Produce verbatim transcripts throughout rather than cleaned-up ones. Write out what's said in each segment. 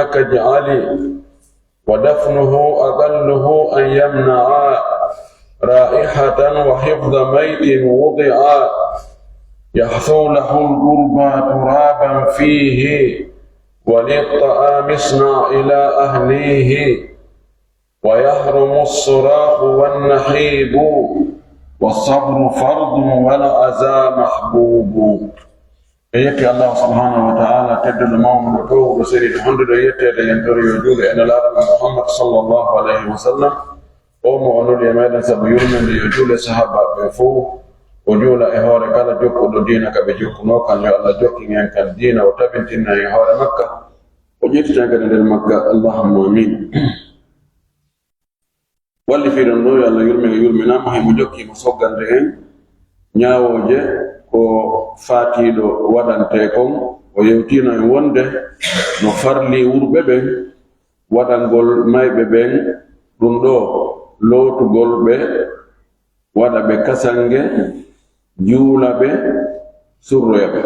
كاجعل، ودفنه أقله أن يمنع رائحة وحفظ ميت وضع، يحثو له القربى ترابا فيه، وللطعام اصنع إلى أهليه، ويحرم الصراخ والنحيب، والصبر فرض والعزا محبوب. En yetti Allah subhanahu wa ta'ala, tedduɗo mawnuɗo, towuɗo seniiɗo, honduɗo yetteede, en tori yo juule e Nelaaɗo Muhammad sallallahu alayhi wa sallam. O mo o nuli e meɗen sabu yurmende, yo juule sahaabaaɓe ɓe fof, o juula e hoore kala jokkuɗo diina ka ɓe jokkunoo kan. Yo Allah jokkin en kan diina, o tabintinna en e hoore makka, o ƴettita en kadi nder makka. Allahumma amin. Wallifiiɗon ɗo, yo Allah yurmin, yurminaama, himo jokki mo soggande en ñaawooje ko faatiiɗo waɗantee kon. O yewtiino en wonde no farli wurɓe ɓen waɗangol mayɓe ɓen ɗum ɗo, lootugol ɓe, waɗa ɓe kasange, juula ɓe, surroya ɓe.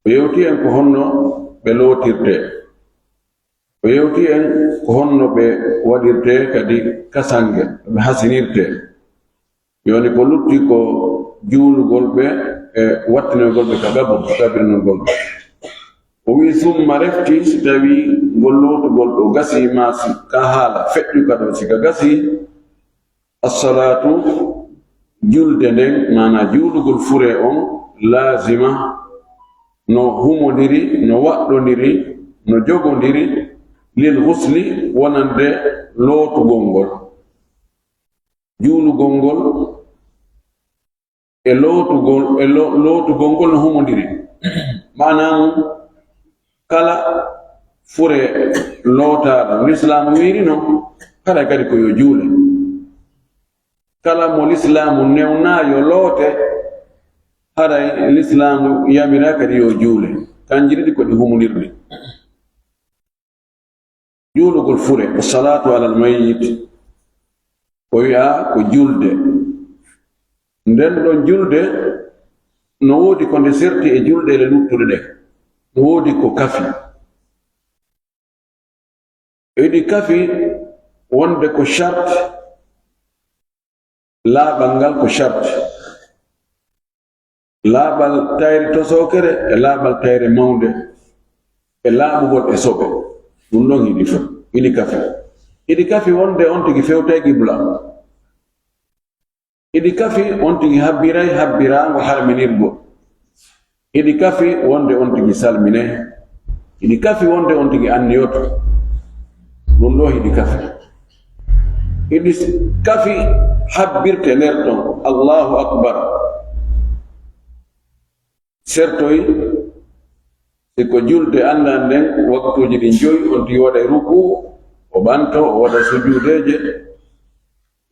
O yewti en ko honno ɓe lootirtee. O yewti en ko honno ɓe waɗirtee kadi kasange, ɓe hasinirtee. Yoni ko lutti ko juulugol ɓe e wattinogol ɓe ka gabur, ka gabirnugol ɓe. O wi, summa refti, si tawi ngol lootugol ɗo gasi, ma si ka haala feƴƴu ka ɗo, si ka gasi, Assalaatu, julde nden, maanaa juulugol furee on, laazima, no humondiri, no waɗɗondiri, no jogondiri, lil ghusli, wonande lootugol ngol. Juulugol ngol e lootugol, e lo-, lootugol ngol no humondiri. Maanaa mum, kala fure lootaaɗo, Lislaamu wiiri non, haray kadi ko yo juule. Kala mo Lislaamu newnaa yo loote, haray Lislaamu yamiraa kadi yo juule. Kanji ɗiɗi ko ɗi humondirɗi. Juulugol fure, salatu alal mayyit, ko wi'aa ko julde. Nden ɗon julde, no woodi ko nde serti e julɗeele luttuɗe ɗen. No woodi ko kafi. Eɗi kafi wonde ko shart, laaɓal ngal ko shart. Laaɓal tayre tosookere e laaɓal tayre mawnde e laaɓugol e soɓe. Ɗum ɗon hiɗi fof, hiɗi kafi. Hiɗi kafi wonde on tigi fewtay qibla. Hiɗi kafi on tigi habbiray habbiraango harminirgo. Hiɗi kafi wonde on tigi salminay. Hiɗi kafi wonde on tigi anniyoto. Ɗum ɗo hiɗi kafi. Hiɗi s-, kafi habbirte nder ɗon. Allahu Akbar. Sertoy, si ko julde anndan nden, waktuuji ɗin joyi, on tigi waɗay ruku, o ɓanto, o waɗa sujuudeeje,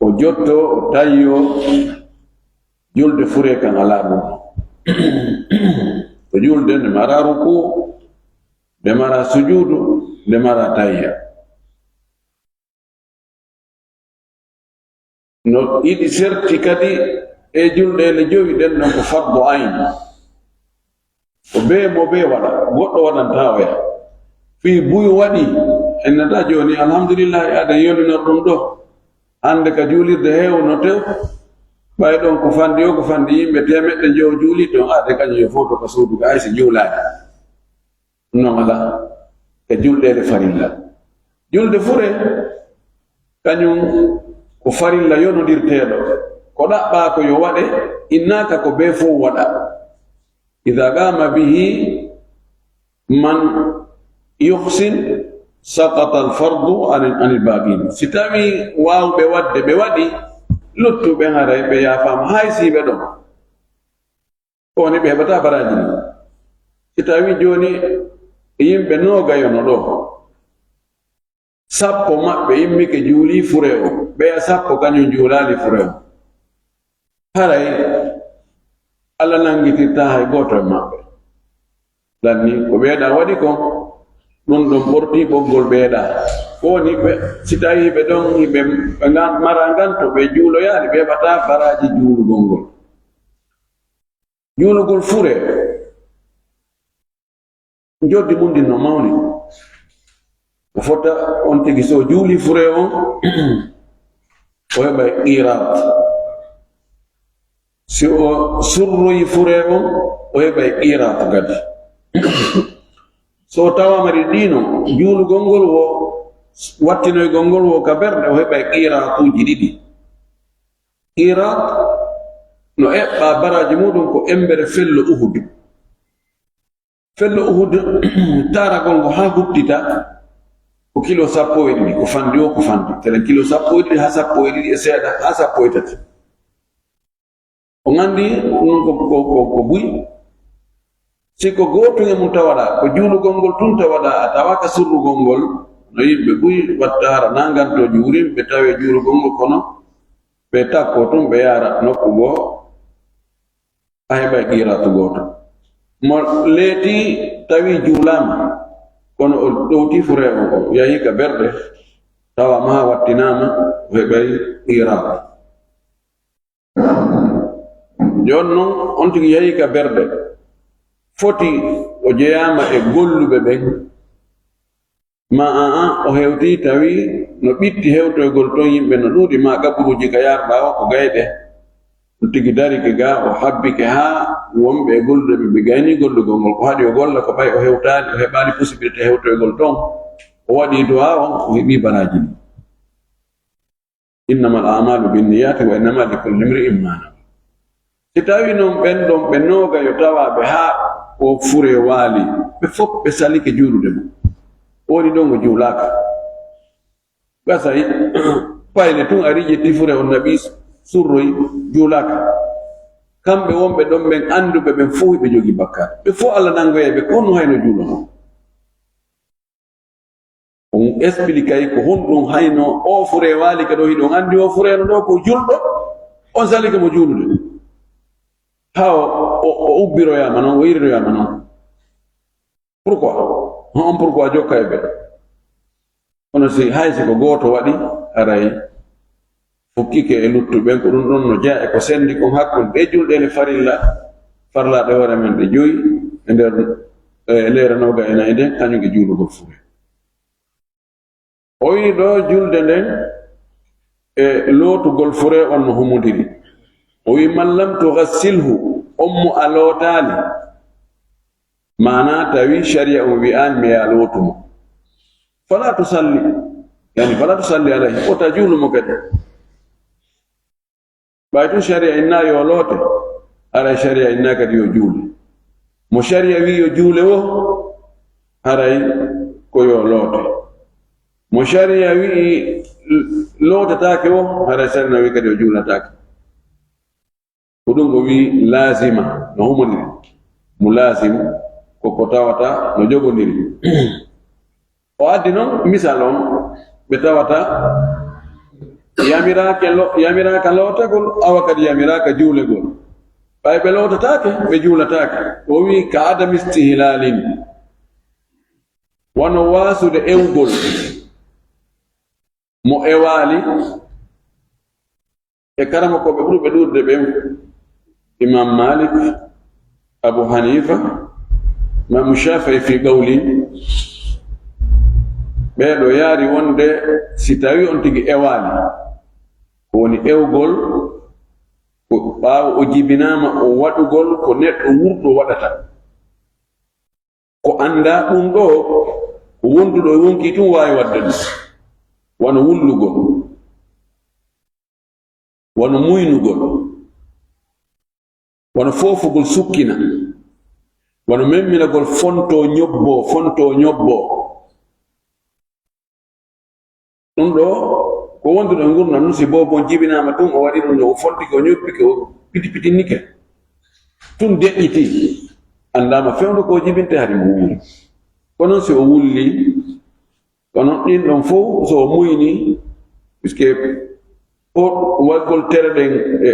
o jotto, o tayyo. Julde fure kan alaa ɗum. Ko julde nde mara ruku, nde mara sujuudu, nde mara tayya. No iɗi serti kadi e julɗeele jowi ɗen ɗon ko fardu ayn. Ko bee mo bee waɗa, goɗɗo waɗantaa oya. Fii buy waɗi, en nata jooni, alhamdulillahi, aɗen yolino ɗum ɗo. Hannde ka juulirde heewo no tew, ɓay ɗon ko fanɗi o, ko fanɗi yimɓe teemeɗɗe njowo juuli ton, aade kañum yo fowto ka suudu ka, hay si juulaani. Non alaa e julɗeele farilla. Julde fure, kañum ko farilla yonondirteeɗo. Ko ɗaɓɓaa ko yo waɗe, innaaka ko bee fow waɗa. Idaa qaama bihi man yuhsin, saqata al-fardu anil, anil baaqiin. Si tawii waawɓe waɗde ɓe waɗi, luttuɓe haray ɓe yaafaama, hay si ɓe ɗon. Ko woni ɓe heɓata baraaji ɗin. Si tawii jooni yimɓe noogayo no ɗo, sappo maɓɓe immike juulii fure o, ɓeya sappo kañum juulaali fure o. Haray Alla nanngitirtaa hay gooto e maɓɓe. Lanni ko ɓeeɗa waɗi kon, ɗum ɗon ɓortii ɓoggol ɓeeɗa. Ko woni ɓe, si tawii ɓe ɗon, ɓe, ɓe ngan-, mara ngan to ɓe juuloyaali, ɓe heɓataa baraaji juulugol ngol. Juulugol fure, njoddi mum ndin no mawni. O fota on tigi, so o juuli fure on, o heɓay qirat. Si o surroyi fure on, o heɓay qirat kadi. So o tawama ɗi ɗiino, juulugol ngol wo, wattinoygol ngol wo ka ɓerɗe, o heɓay qiratuuji ɗiɗi. Qirat no eɓɓa baraji muɗum ko embere fello Uhud. Fello Uhud, taaragol ngo haa huttita ko kilo sappo e ɗiɗi, ko fandi o, ko fandi. Telen kilo sappo e ɗiɗi haa sappo e ɗiɗi e seeɗa, haa sappo e tati. On anndi ɗum ko, ko, ko, ko buy. Si ko gootum e mum tawaɗa, ko juulugol ngol tun tawaɗa, a tawaka surrugol ngol, no yimɓe buy watta hara nangantooji wurin, ɓe tawe juulugol ngol, kono ɓe takko tun, ɓe yaara nokku goo, a heɓay qiratu gooto. Mo leeti tawi juulaama, kono o ɗowti fure on, o yahi ka ɓerɗe, tawa maa wattinaama, o heɓay qiratu. Jooni non, on tigi yahi ka ɓerɗe, foti o jeyaama e golluɓe ɓen, ma an, an, o hewti tawi no ɓitti hewtoygol ton yimɓe no ɗuuɗi, ma qaburuuji ka yarɗa o ko gayɗe. On tigi darike ga, o habbike haa wonɓe e golluɓe ɓe gayni gollugol ngol, ko haɗi o golla, ko ɓay o hewtaali, o heɓaali possibilité hewtoygol ton. O waɗi du'a on, o heɓi baraji ɗi. Innamal a'malu binniyati wa innama likulli imri'in ma nawa. Si tawi non ɓen ɗon ɓe noogayo tawaaɓe haa o fure waali, ɓe fof ɓe salike juulude mo. O woni ɗon o juulaaka. Gasay, payle tun ari ƴetti fure on naɓi surroy juulaaka. Kamɓe wonɓe ɗon ɓen annduɓe ɓen fof ɓe jogii bakkaat. Ɓe fof Allah nanngoyay ɓe ko honno hayno juulono. On expliquay ko honɗum hayno o fure waali ka ɗo, hiɗon anndi o fure no ɗo ko julɗo, on salike mo juulude. Haa o, o, o ubbiroyaama non, o iriroyaama non. Pourquoi? On pourquoi jokka e ɓe? Kono si hay si ko gooto waɗi, haray fukkike e luttuɓen, ko ɗum ɗon no jeyaa e ko senndi kon hakkunde ɗe julɗe ɗe farilla, farlaaɗe hoore men ɗe joyi e nder, e leere nooga e nayi nden, kañum e juulugol fure. O wi'i ɗo julde nden e lootugol fure on no humondiri. O wi'i, "Man lam tughassilhu", on mo a lootaali, maana tawi sharia on wi'aani mi yaa lootu mo. Fala tusalli, yani fala tusalli alayhi, wota juulu mo kadi. Ɓay tun sharia inna yo loote, haray sharia inna kadi yo juule. Mo sharia wi yo juule wo, haray ko yo loote. Mo sharia wi lootataake wo, haray sharia wi kadi o juulataake. Ko ɗum o wi laazima, no humondiri. Mo laazim ko ko tawata no jogondiri. O addi non misal on, ɓe tawata yamiraake lo-, yamiraaka lootagol, awa kadi yamiraaka juulegol. Ɓay ɓe lootataake, ɓe juulataake. O wi ka adam istihlalin. Wano waasude ewgol. Mo ewaali, e karamokooɓe ɓurɓe ɗuuɗude ɓen, Imam Malik, Abu Hanifa, Imam Shafi'i fi qawlin, ɓee ɗo yaari wonde si tawi on tigi ewaali, ko woni ewgol, ko ɓaawo o jibinaama o waɗugol ko neɗɗo wurɗo waɗata. Ko anndaa ɗum ɗo, ko wonduɗo e wonkii tun waawi waɗde ɗum. Wano wullugol, wano muynugol, wano foofugol sukkina, wano memminagol fontoo ñobboo, fontoo ñobboo. Ɗum ɗo, ko wonduɗo e ngurndan nun, si boobo on jibinaama tun, o waɗi ɗum ɗo, o fontike, o ñobbike, o piti-, pitinnike. Tun deƴƴiti, anndaama fewndo ko o jibinte hari mo wuuri. Kono si o wulli, kono ɗin ɗon fow, so o muyni, puisque o waggol tere ɗen e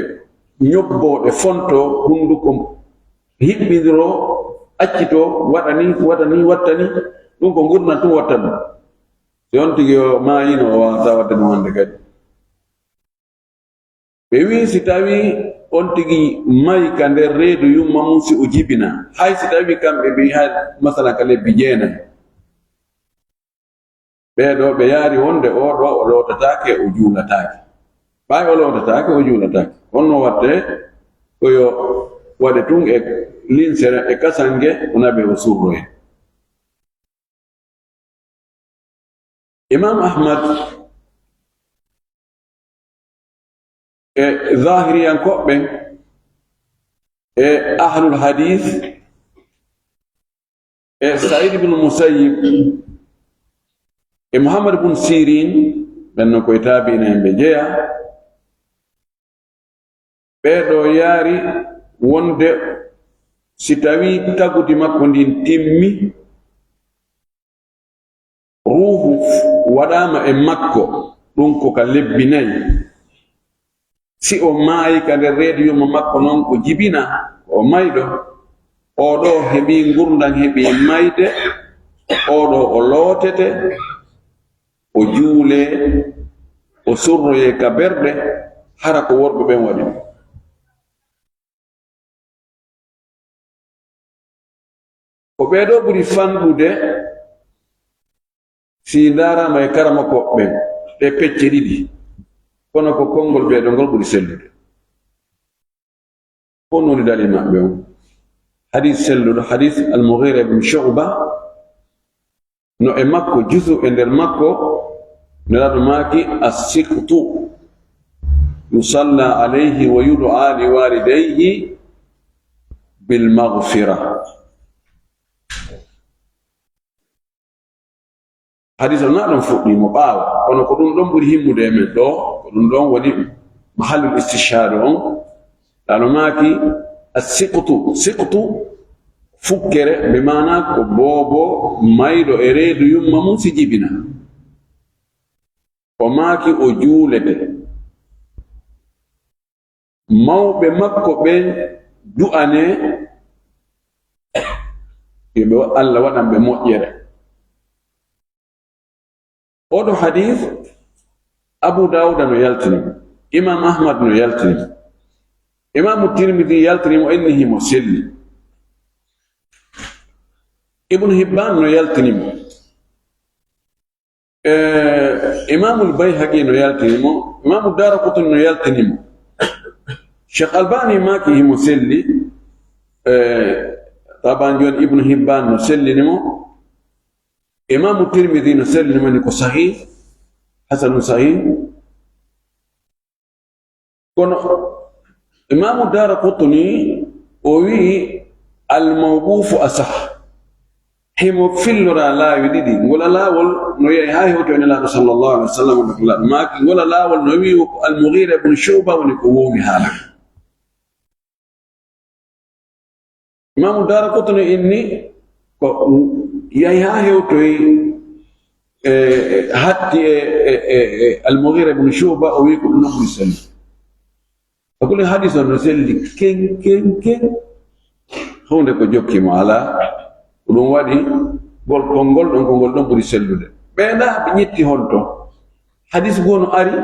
ñobboo ɗe fontoo, hunduko hiɓɓindiro, accitoo, waɗa ni, waɗa ni, watta ni, ɗum ko ngurndan tun watta ɗum. Si on tigi o maayino, o waawata waɗde ɗum hannde kadi. Ɓe wi'i si tawi on tigi mayi ka nder reedu yumma mum, si o jibina, hay si tawi kamɓe mbi'i hay masalan ka lebbi jeenayi, Ɓee ɗoo ɓe yaari wonde oo ɗoo o lootataake, o juulataake. Ɓay o lootataake, o juulataake. Honno waɗte? Ko yo waɗe tun e linsere e kasange, o naɓe o surroye. Imam Ahmad e Zahiriyankooɓe ɓen e Ahlul Hadith e Sa'id ibn Musayyib e Muhammad ibn Sirin, ɓen non ko e taabi'ina en ɓe jeyaa. Ɓee ɗoo yaari wonde si tawii tagudi makko ndin timmi, ruuhu waɗaama e makko, ɗun ko ka lebbi nayi. Si o maayi ka nder reedu yumma makko non, o jibinaa, ko o mayɗo. Oo ɗoo heɓii ngurndan, heɓii mayde, oo ɗoo o lootete, o juulee, o surroyee ka berɗe, hara ko worɓe ɓen waɗi. Ko ɓee ɗoo ɓuri fanɗude si ndaaraama e karamokooɓe ɓen, ɗee pecce ɗiɗi, kono ko konngol ɓee ɗoo ngol ɓuri sellude. Ko honɗun woni dalil maɓɓe on? Hadis selluɗo, hadis Al-Mughira ibn Shu'ba, no e makko juzu e nder makko, Nelaaɗo maaki, "As-siqtu yusalla alayhi wa yud'a li walidayhi bil maghfira." Hadis on naa ɗon fuɗɗii mo ɓaawo, kono ko ɗun ɗon ɓuri himmude e men ɗoo, ko ɗun ɗon woni mahallul istishhadu on. Ɗano maaki, "As-siqtu", siqtu fukkere, bi maana ko boobo mayɗo e reedu yumma mun si jibina. O maaki o juulete. Mawɓe makko ɓen du'anee, yo ɓe, Alla waɗan ɓe moƴƴere. Oɗo hadis, Abu Dawuda no yaltini mo, Imam Ahmad no yaltini mo, Imamu Tirmidi yaltini mo, inni himo selli. Ibnu Hibban no yaltini mo. Eh, Imamul Bayhaqi no yaltini mo, Imamu Daraqutni no yaltini mo. Cheikh Albani maaki himo selli, eh, taban jooni Ibnu Hibban no sellini mo, Imamu Tirmidi no sellini mo ni ko sahih, hasanun sahih. Kono Imamu Daraqutni o wi'i, "Al-mawqufu asah." Himo fillora laawi ɗiɗi. Ngola laawol no yahi haa hewtoyi Nelaaɗo sallallahu alaihi wasallam, maaki ngola laawol no wi'i ko Al-Mughira ibn Shu'ba woni ko wowli haala. Imamu Daraqutni inni ko yahi haa hewtoyi, e, e, hatti e, e, e, e Al-Mughira ibn Shu'ba, o wi'i ko ɗun non ɓuri selli. Hakkunde hadis on no selli ken, ken, ken. Huunde ko jokki mo alaa. Ko ɗun waɗi ngol konngol ɗon, ko ngol ɗon ɓuri sellude. Ɓee ndaa ɓe ƴetti honto hadis goo no ari.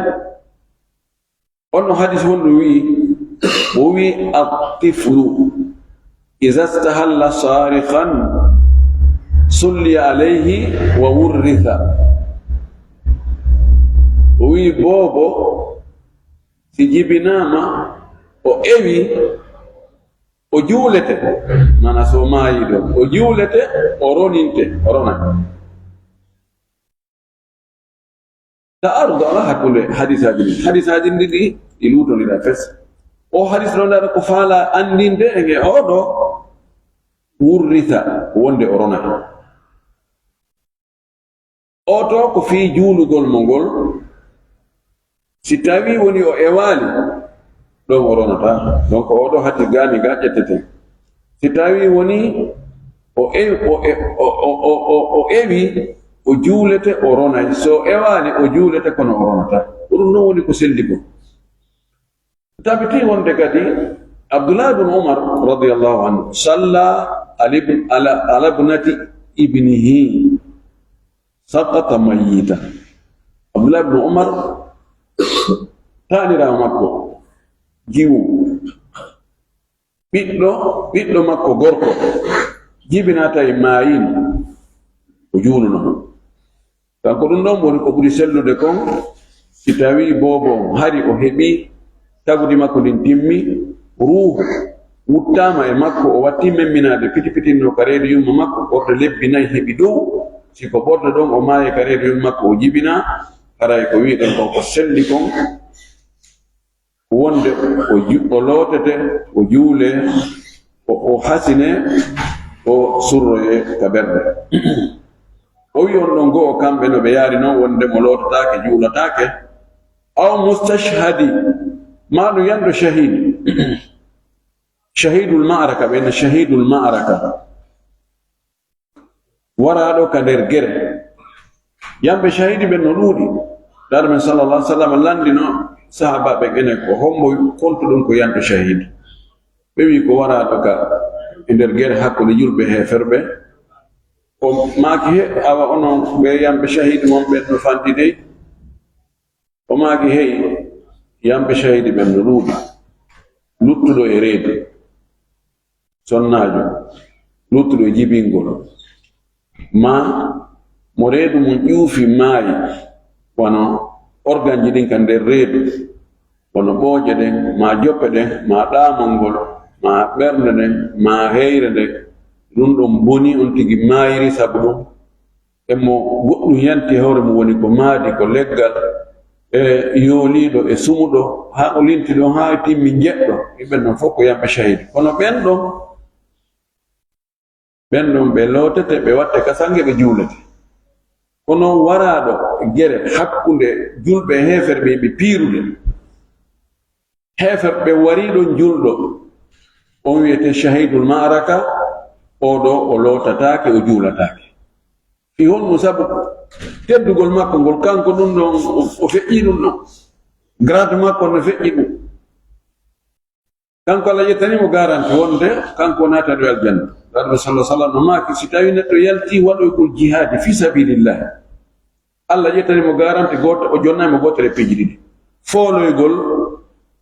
On no hadis honɗun wi'i? O wi'i, "At-tiflu iza istahalla sarikhan sulliya alayhi wa wurritha." O wi'i, boobo si jibinaama, o ewi, o juulete. Maana so o maayi ɗon, o juulete, o roninte, o rona. Ta'arudu alaa hakkunde hadisaaji ɗin. Hadisaaji ɗin ɗiɗi ɗi luutondira fes. O hadis ɗon ɗaɗa ko faala anndinde en e oɗo wurrita wonde o ronata. Oto ko fii juulugol mo ngol. Si tawii woni o ewaali, ɗon o ronata. Donc, oɗo hatti gaani ga ƴettete. Si tawii woni o e-, o e-, o, o, o, o, o ewi, o juulete, o ronay. So ewaali, o juulete, kono o ronata. Ko ɗun non woni ko selli kon. Tabitii wonde kadi Abdullah ibn Umar radiyallahu anhu salla ala ibn-, ala, ala ibnati ibnihi saqata mayyita. Abdullah ibn Umar, taaniraawo makko, jiwo, ɓiɗɗo, ɓiɗɗo makko gorko, jibinaa tawi maayino, o juuluno mo. Kanko ɗum ɗon woni ko ɓuri sellude kon, si tawii boobo on hari o heɓii tagudi makko ndin timmi, ruuhu wuttaama e makko, o watti memminaade piti pitinno ka reedu yumma makko, ɓorɗe lebbi nayi heɓi dow, si ko ɓorɗe ɗon o maayi ka reedu yumma makko o jibinaa, haray ko wi'ɗen kon ko selli kon, wonde o ju-, o lootete, o juulee, o, o hasinee, o surroyee ka ɓernde. O wi'i on ɗon go'o kamɓe no ɓe yaari non wonde mo loototaake, juulataake, aw mustashhadi, maa ɗum yanto shahidi. Shahidul ma'araka, ɓe na shahidul ma'araka. Waraaɗo ka nder gere. Yamɓe shahidi ɓen no ɗuuɗi. Laaɗo men sallallahu alaihi wasallam lanndino sahaabaaɓe ɓen enen ko hombo kontuɗon ko yanto shahidi. Ɓe wi'i ko waraaɗo ka e nder gere hakkunde julɓe heeferɓe. O maaki, he, awa onon ɓe yamɓe shahidi mon ɓen no fanɗi dey. O maaki, hey, yamɓe shahidi ɓen no ɗuuɗi. Luttuɗo e reedu, sonnaajo, luttuɗo e jibingol, maa mo reedu mum ƴuufi maayi, wano organji ɗin ka nder reedu, wano ɓooƴe ɗen, maa joppe ɗen, maa ɗaamol ngol, maa ɓernde nden, maa heyre nden, ɗum ɗon boni on tigi maayiri sabu ɗum. E mo goɗɗum yanti hoore mum woni ko maadi, ko leggal, e yooliiɗo, e sumuɗo, haa o linti ɗon, haa timmi njeɗɗo, e ɓen ɗon fof ko yamɓe shahidi. Kono ɓen ɗon, ɓen ɗon ɓe lootete, ɓe watte ka sange, ɓe juulete. Kono waraaɗo gere hakkunde julɓe e heeferɓe, ɓe piirude. Heeferɓe wariiɗo julɗo, on wi'ete shahidul ma'araka, oo ɗoo o lootataake, o juulataake. Fii honɗum? Sabu teddugol makko ngol, kanko ɗum ɗon, o, o feƴƴii ɗum ɗon. Grade makko no feƴƴi ɗum. Kanko Allah ƴettani mo garanti wonde kanko o naata ɗo aljanna. Laaɗo sallallahu alaihi wasallam no maaki, si tawi neɗɗo yalti waɗoygol jihaadi fii sabilillah, Allah ƴettani mo garanti gooto, o jonnay mo gooto e piiji ɗiɗi. Fooloygol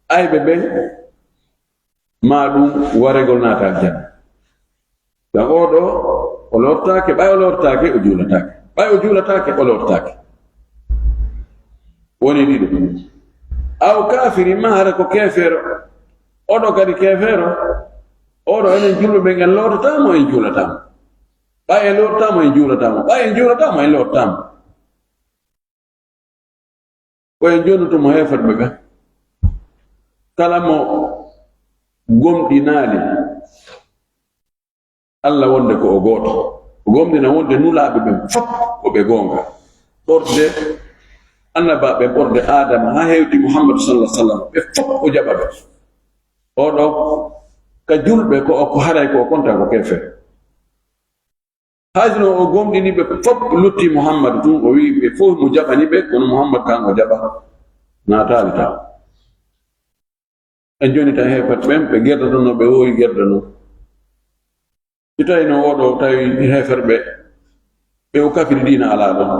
ayɓe ɓen, maa ɗum waregol naata aljanna. Dan oo ɗoo, o lortaake, ɓay o lortaake, o juulataake. Ɓay o juulataake, o lortaake. Woni ɗiɗo. Aw kaafiri, maa hara ko keefeero. Oo ɗoo kadi keefeero. Oo ɗoo enen julɓe ɓen en lortataa mo, en juulataa mo. Ɓay en lortataa mo, en juulataa mo. Ɓay en juulataa mo, en lortataa mo. Ko en jonnuto mo heeferɓe ɓen. Kala mo gomɗinaali Allah wonde ko o gooto, o gomɗina wonde nulaaɓe ɓen fof ko ɓe goonga. Ɓorde annabaaɓe ɓen, ɓorde Aadama haa hewti Muhammadu sallallahu alaihi wasallam, ɓe fof o jaɓa ɓe. Oo ɗoo ka julɓe ko o, ko haray ko o konta ko keefeero. Hay sinno o gomɗini ɓe fof, lutti Muhammadu tun, o wi'i ɓe fof mo jaɓani ɓe, kono Muhammadu kan o jaɓa, naataali tan. En joni tan heeferɓe ɓen, ɓe gerdotono, ɓe woowi gerdono. Si tawi no oo ɗoo, tawi heeferɓe ɓe o kafiri diina alaa ɗon.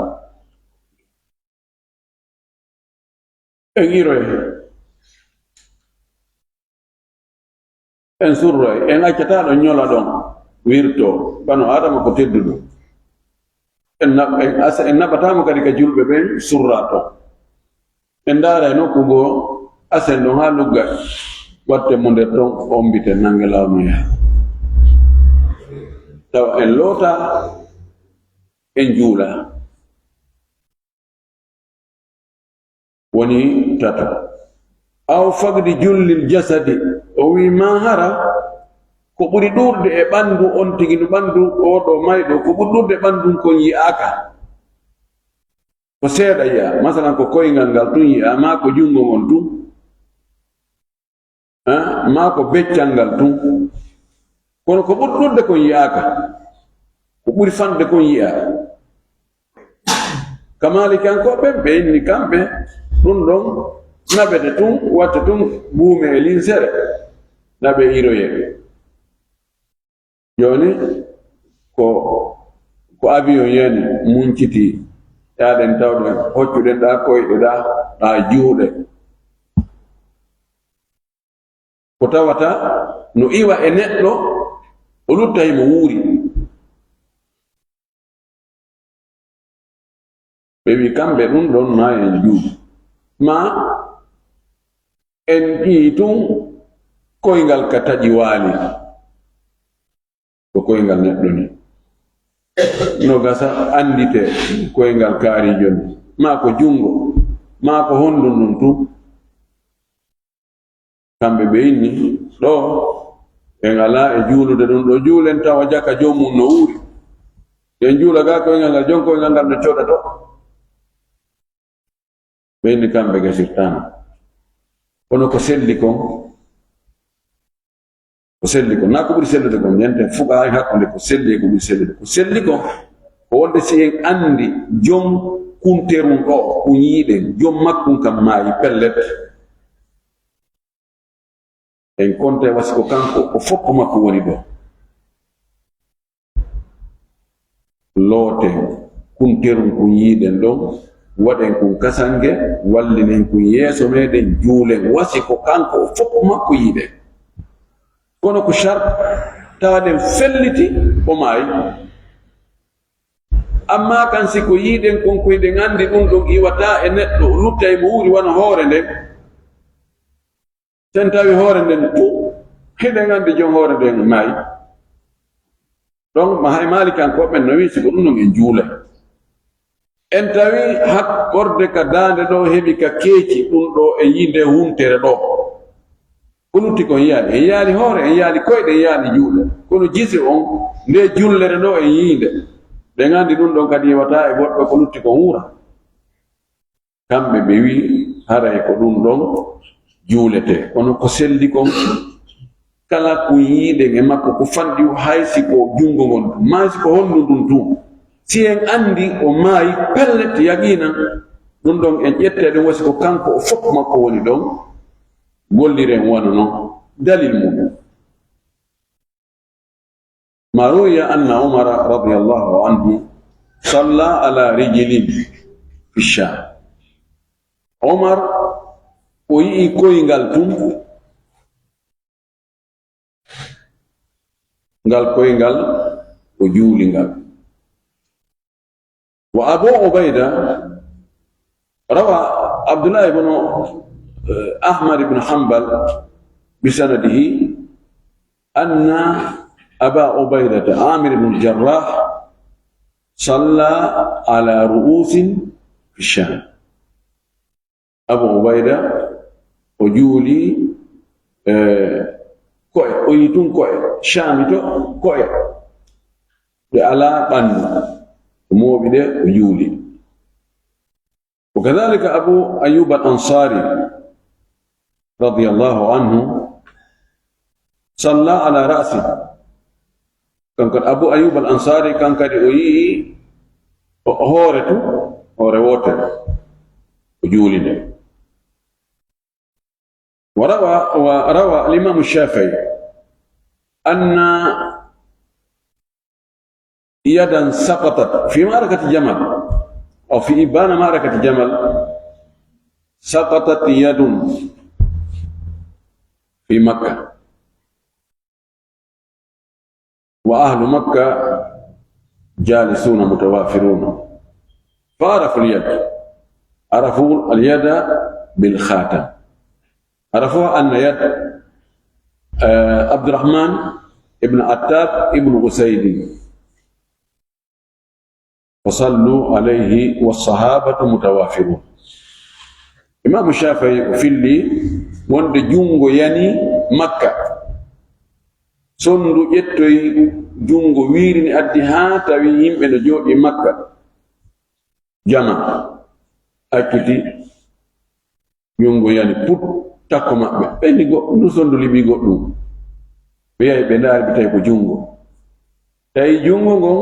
En iroy, en surroy, en accataa ɗon ñola ɗon wirtoo, bano Aadama ko tedduɗo. En na-, en asa-, en naɓataa mo kadi ka julɓe ɓen surraa ton. En ndaaray nokku goo, asen ɗon haa lugga, watten mo nder ton, ommbiten, nannge laamu yaha. Tawa en lootaa, en juulaa. Woni tato. Aw faqdi jullil jasadi, o wi'i, maa hara ko ɓuri ɗuuɗude e ɓanndu on tigi, ndu ɓanndu oo ɗoo mayɗo, ko ɓuri ɗuuɗude e ɓanndu kon yi'aaka. Ko seeɗa yi'aa, masalan, ko koyngal ngal tun yi'aa, maa ko junngo ngon tun, ah, maa ko beccal ngal tun. Kono ko ɓuri ɗuuɗude kon yi'aaka, ko ɓuri fanɗude kon yi'aa. Ka Maalikiyankooɓe ɓen, ɓe inni kamɓe, ɗun ɗon naɓete tun, watte tun buume e linsere, naɓe iroye. Jooni ko, ko avion yani munciti, yaaɗen tawɗen, hoccuɗen ɗaa koyɗe ɗaa, ɗaa juuɗe. Ko tawata no iwa e neɗɗo, o lutta himo wuuri. Ɓe wi kamɓe ɗum ɗon ma en juuɗi. Ma en ƴii tun koyngal ka taƴi waali. Ko koyngal neɗɗo ni. No gasa anndite koyngal kaarijo ni. Ma ko junngo, ma ko honɗun ɗum tun. Kamɓe ɓe inni, ɗo en alaa e juulude ɗum ɗo, juulen tawa jaka joomum no wuuri. En juula ga koyngal ngal, jon koyngal ngal no cooda to. Ɓe inni kamɓe gasirtaama. Kono ko selli kon, ko selli kon, naa ko ɓuri sellude kon, ñenten fuka hay hakkunde ko selli e ko ɓuri sellude. Ko selli kon, ko wonde si en anndi jom kunterun ɗo, kun yiiɗen, jom makkun kam maayi pellet. En konte wasi ko kanko, o foppo makko woni ɗo. Looten kunterun kun yiiɗen ɗon, waɗen kun kasange, wallinen kun yeeso meɗen, juulen wasi ko kanko, o foppo makko yiiɗen. Kono ko shar, tawaɗen felliti, o maayi. Amma kan si ko yiiɗen kon, ko hiɗen anndi ɗum ɗon iwata e neɗɗo, lutta e mo wuuri wano hoore nden. Sen tawi hoore nden tu, hiɗen anndi jon hoore nden maayi. Ɗon ma hay Maalikankoɓe ɓen no wi'i si ko ɗum ɗon en juulay. En tawi hakkorde ka daande ɗo heɓi ka keeci ɗum ɗo e yiinde huntere ɗo. Ko lutti kon yaali, en yaali hoore, en yaali koyɗe, en yaali juuɗe. Kono jisi on, nde jullere ɗo en yiinde. Ɓe nganndi ɗum ɗon kadi iwata e goɗɗo ko lutti kon wuura. Kamɓe ɓe wi'i, haray ko ɗum ɗon juuletee. Kono ko selli kon, kala ko yiiɗen e makko ko fanɗi o, hay si ko junngo ngon tun, maa si ko honɗun ɗum tun. Si en anndi o maayi, pellet yaqiinan, ɗum ɗon en ƴettee ɗum wasi ko kanko o fof makko woni ɗon, golliren wano non dalil mum. ما روي أن عمر رضي الله عنه صلى على رجل في الشام. Omar, o yi'i koyngal tun, ngal koyngal, o juuli ngal. وأبو عبيدة، روى عبد الله بن، آه، أحمد بن حنبل بسنده أن أبا عبيدة عامر بن الجراح صلى على رؤوس في الشام. Abu Ubayda, o juuli, eh, ko'e, o yi'i tun ko'e, Shaami to, ko'e. Ɓe alaa ɓandu. O mooɓi ɗe, o juuli. وكذلك أبو أيوب الأنصاري رضي الله عنه صلى على رأسه. Kanko Abu Ayyub al-Ansari, kan kadi o yi'i o-, hoore tu, hoore wootere. O juuli nde. وروى، وروى الإمام الشافعي أن يدا سقطت في معركة جمل، أو في إبان معركة جمل، سقطت يد في مكة، وأهل مكة جالسون متوافرون، فعرفوا اليد، عرفوا اليد بالخاتم. عرفوها أن يد، آه، عبد الرحمن ابن عتاب ابن أسيد. فصلوا عليه والصحابة متوافرون. Imaamu Shaafi'i o filli wonde junngo yani Makka. Sondu ƴettoyi junngo wiirini addi haa tawi yimɓe no jooɗi Makka. Jama acciti, junngo yani put takko maɓɓe. Ɓe ni go-, ndu sondu liɓi goɗɗum. Ɓe yahi ɓe ndaari, ɓe tawi ko junngo. Tawi junngo ngon,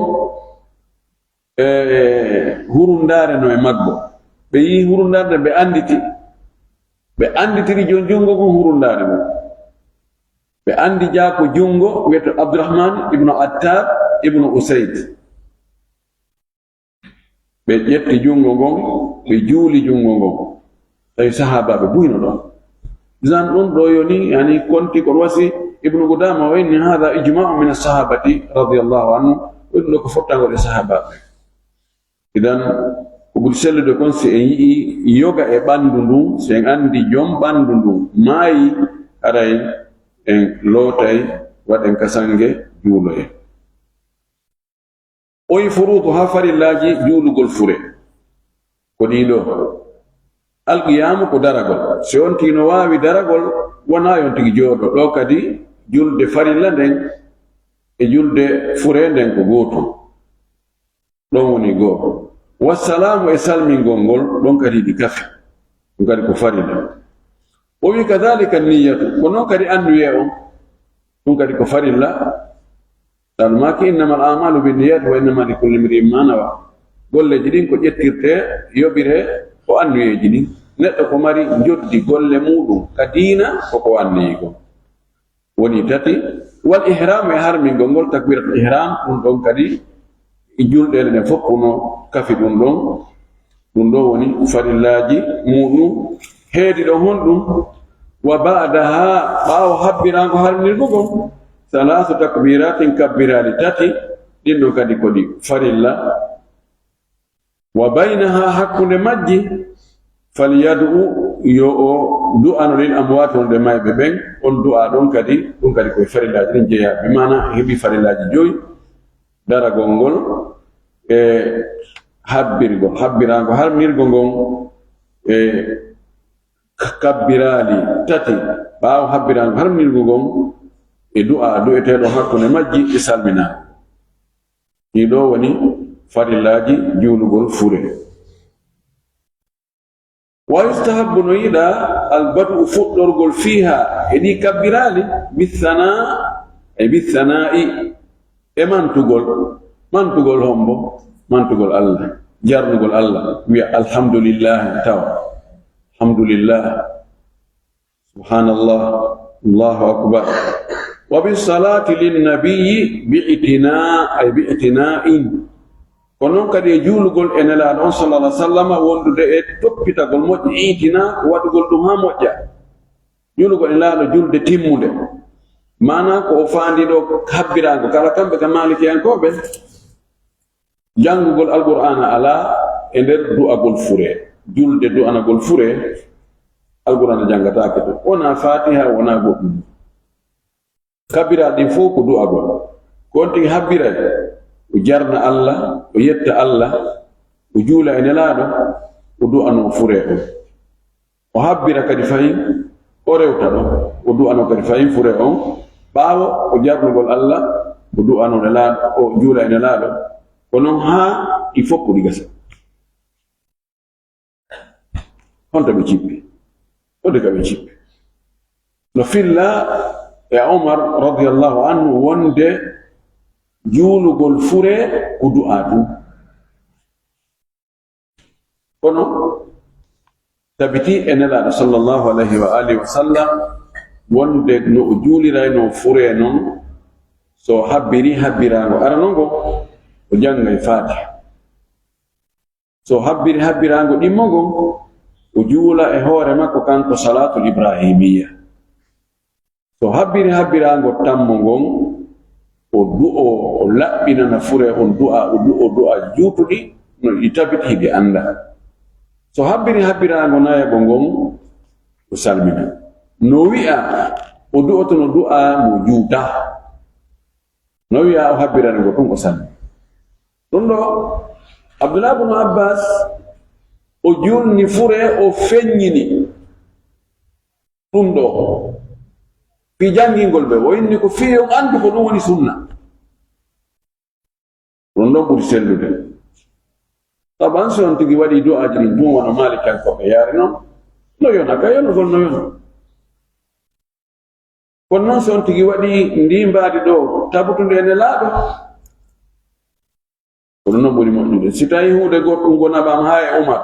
e, hurundaare no e maggo. Ɓe yii hurundaare, ɓe annditi. Ɓe annditiri jon junngo ngon hurundaare ngon. Ɓe anndi jaa ko junngo wiyeto Abdurrahman ibnu Attab ibnu Usayd. Ɓe ƴetti junngo ngon, ɓe juuli junngo ngon. Tawi sahaabaaɓe buy no ɗon. Idan ɗum ɗo yoni, yani, konti kon wasi Ibnu Qudaama o inni, "Haadha ijmaa'un mina sahaabati radiyallahu anhu." Ɗum ɗo ko fottangol e sahaabaaɓe. Idan, Ko ɓuri sellude kon, si en yi'ii yoga e ɓanndu ndun, si en anndi jom ɓanndu ndun maayi, haray en lootay, waɗen ka sannge, juuloyen. Oyi furuudu haa farillaaji juulugol fure. Ko ɗii ɗoo. Alqiyaamu ko daragol. Si on tigi no waawi daragol, wonaa yo on tigi jooɗo. Ɗoo kadi julde farilla nden e julde fure nden ko gootum. Ɗon woni goo. Wassalaamu e salmingol ngol, ɗon kadi ɗi kafi. Ɗum kadi ko farilla. O wi kadhalika niyatu. Ko non kadi annuyee on. Ɗum kadi ko farilla. Tan maaki, "Innamal a'malu binniyati wa innama likulli imri'in ma nawa." Golleeji ɗin ko ƴettirtee, yoɓiree ko annuyeeji ɗin. Neɗɗo ko mari njoddi golle muuɗum ka diina, ko ko anniyi kon. Woni tati, wal ihramu e harmingol ngol, takbiratul ihram, ɗum ɗon kadi e julɗeele ɗen fof no kafi ɗum ɗon. Ɗum ɗo woni farillaaji muuɗum. Heedi ɗon honɗum? Wa ba'daha, ɓaawo habbiraango harminirgo ngon, salaasu takbiraatin, kabbiraali tati, ɗin ɗon kadi ko ɗi farilla. Wa baynaha, hakkunde majji, falyad'u, yo o du'ano, lil amwaati, wonɓe mayɓe ɓen, on du'a ɗon kadi, ɗum kadi koye farillaaji ɗin jeyaa, bi maana heɓi farillaaji joyi, daragol ngol, e habbirgo, habbiraango harminirgo ngon, e ka-, kabbiraali tati, ɓaawo habbiraango harminirgo ngon, e du'a du'eteeɗo hakkunde majji, e salminaago. Ɗii ɗoo woni farillaaji juulugol fure. Wa yustahabbu, no yiɗaa, albad'u, fuɗɗorgol, fiiha, e ɗii kabbiraali, bithanaa, e bithanaa'i, e mantugol. Mantugol hombo? Mantugol Allah, jarnugol Allah, wi'a alhamdulillahi tawa. Alhamdulillah. Subhanallah. Allahu akbar. Wa bi salati lin nabiyyi bi itina, ay bi itina'in. Ko non kadi e juulugol e Nelaaɗo on sallallahu alaihi wasallam, wondude e toppitagol moƴƴi, itina, waɗugol ɗum haa moƴƴa. Juulugol e Nelaaɗo julde timmunde. Maanaa ko o faandi ɗo habbiraango kala kamɓe ka Maalikiyankooɓe. Janngugol Alqur'aana alaa e nder du'agol fure. Julde du'anagol fure, Alqur'aana janngataake ton. Wonaa Faatiha, wonaa goɗɗum. Kabbiraaɗi ɗin fof ko du'agol. Ko on tigi habbiray, o jarna Allah, o yetta Allah, o juula e Nelaaɗo, o du'anoo fure on. O habbira kadi fahin, o rewta ɗon, o du'anoo kadi fahin fure on. Ɓaawo o jarnugol Allah, o du'anoo Nelaaɗo, o juula e Nelaaɗo. Ko non haa ɗi fof ko ɗi gasa. Honto ɓe cippi? Honto ka ɓe cippi? No filla e Omar radiyallahu anhu wonde juulugol fure ko du'a tun. Kono tabiti e Nelaaɗo sallallahu alayhi wa alihi wa sallam wonde no o juuliraynoo fure non, so habbiri habbiraango arano ngo, o janngay Faatiha. So habbiri habbiraango ɗimmo ngon, o juula e hoore makko kanko salaatul ibrahimiyya. So habbiri habbiraango tammo ngon, o du'o, o laɓɓinana fure on du'a, o du'o du'a juutuɗi, no ɗi tabiti hiɗi annda. So habbiri habbiraango nayaɓo ngon, o salmina. No wi'a, o du'otono du'a mo juuta. No wi'a o habbirani ngo tun o salmi. Ɗum ɗo, Abdullah ibn Abbas, o julni fure, o feññini. Ɗum ɗo, fii janngingol ɓe, o inni ko fii on anndu ko ɗum woni sunna. Ɗum ɗo ɓuri sellude. Taban, so on tigi waɗi du'aaji ɗin tun, wano Maalikankoɓe yaari non, no yona, ka yonugol no yona. Kono non, so on tigi waɗi ndii mbaadi ɗo, tabutunde e Nelaaɗo, kono non ɓuri moƴƴude. Si tawii huunde goɗɗum ngo naɓaama haa e Umar,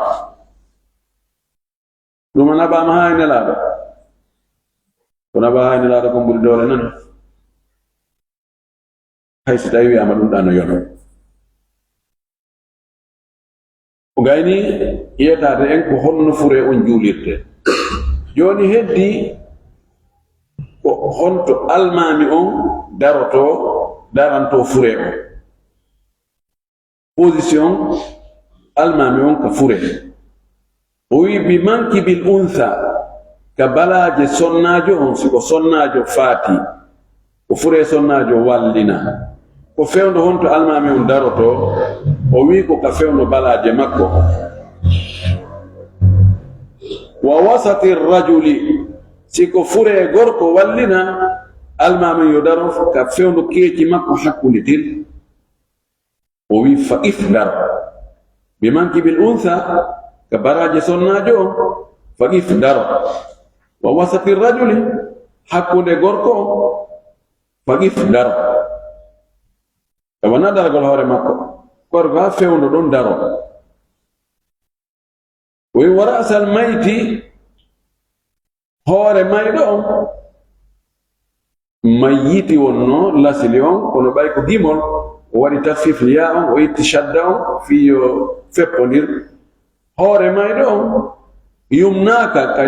ɗum a naɓaama haa e Nelaaɗo, ko naɓaa haa e Nelaaɗo kon ɓuri doole nane. Hay si tawii wi'aama ɗum ɗa no yono. O gayni yetaade en ko honno fure on juulirte. Jooni heddi ko honto almaami on darotoo, darantoo fure on. Position almaami on ka fure. O wi, "Bi mankibil untha," ka balaaje sonnaajo on, si ko sonnaajo faati, ko fure sonnaajo wallina. Ko fewndo honto almaami on daroto? O wi, "Ko ka fewndo balaaje makko." "Wa wasati rajuli," si ko fure gorko wallina, almaami yo daro ka fewndo keeci makko hakkunde tir. O wi, "Fa if daro." Bi mankibil untha, ka balaaje sonnaajo on, fa if daro. Wa wasati rajuli, hakkunde gorko on, fa if daro. E wona daragol hoore makko. Gorko ha fewndo ɗon daro. O wi, "Wa ra'sal mayti," hoore mayɗo on. Mayyiti wonno lasili on, kono ɓay ko gimol, o waɗi tafif ya on, o itti shadda on, fii yo feppondir. Hoore mayɗo on, "Yumnaka," ka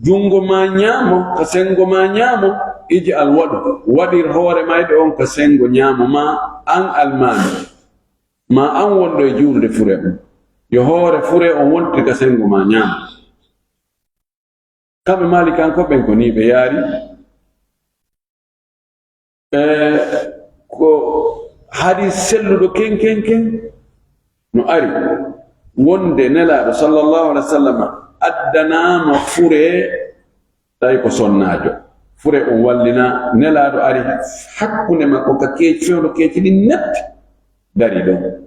jungo ma ñaamo, ka sengo ma ñaamo, "ij'al," waɗu, waɗir hoore mayɗo on ka sengo ñaamo ma, an almaami, ma an wonɗo e juulde fure on. Yo hoore fure on wontir ka sengo ma ñaamo. Kamɓe Maalikankoɓe ɓen ko nii ɓe yaari. E, ko hadis selluɗo ken, ken, ken no ari wonde Nelaaɗo sallallahu alaihi wa sallam addanaama fure, tawi ko sonnaajo. Fure on wallina, Nelaaɗo ari hakkunde makko ka keeci, fewndo keeci ɗin net, dari ɗon.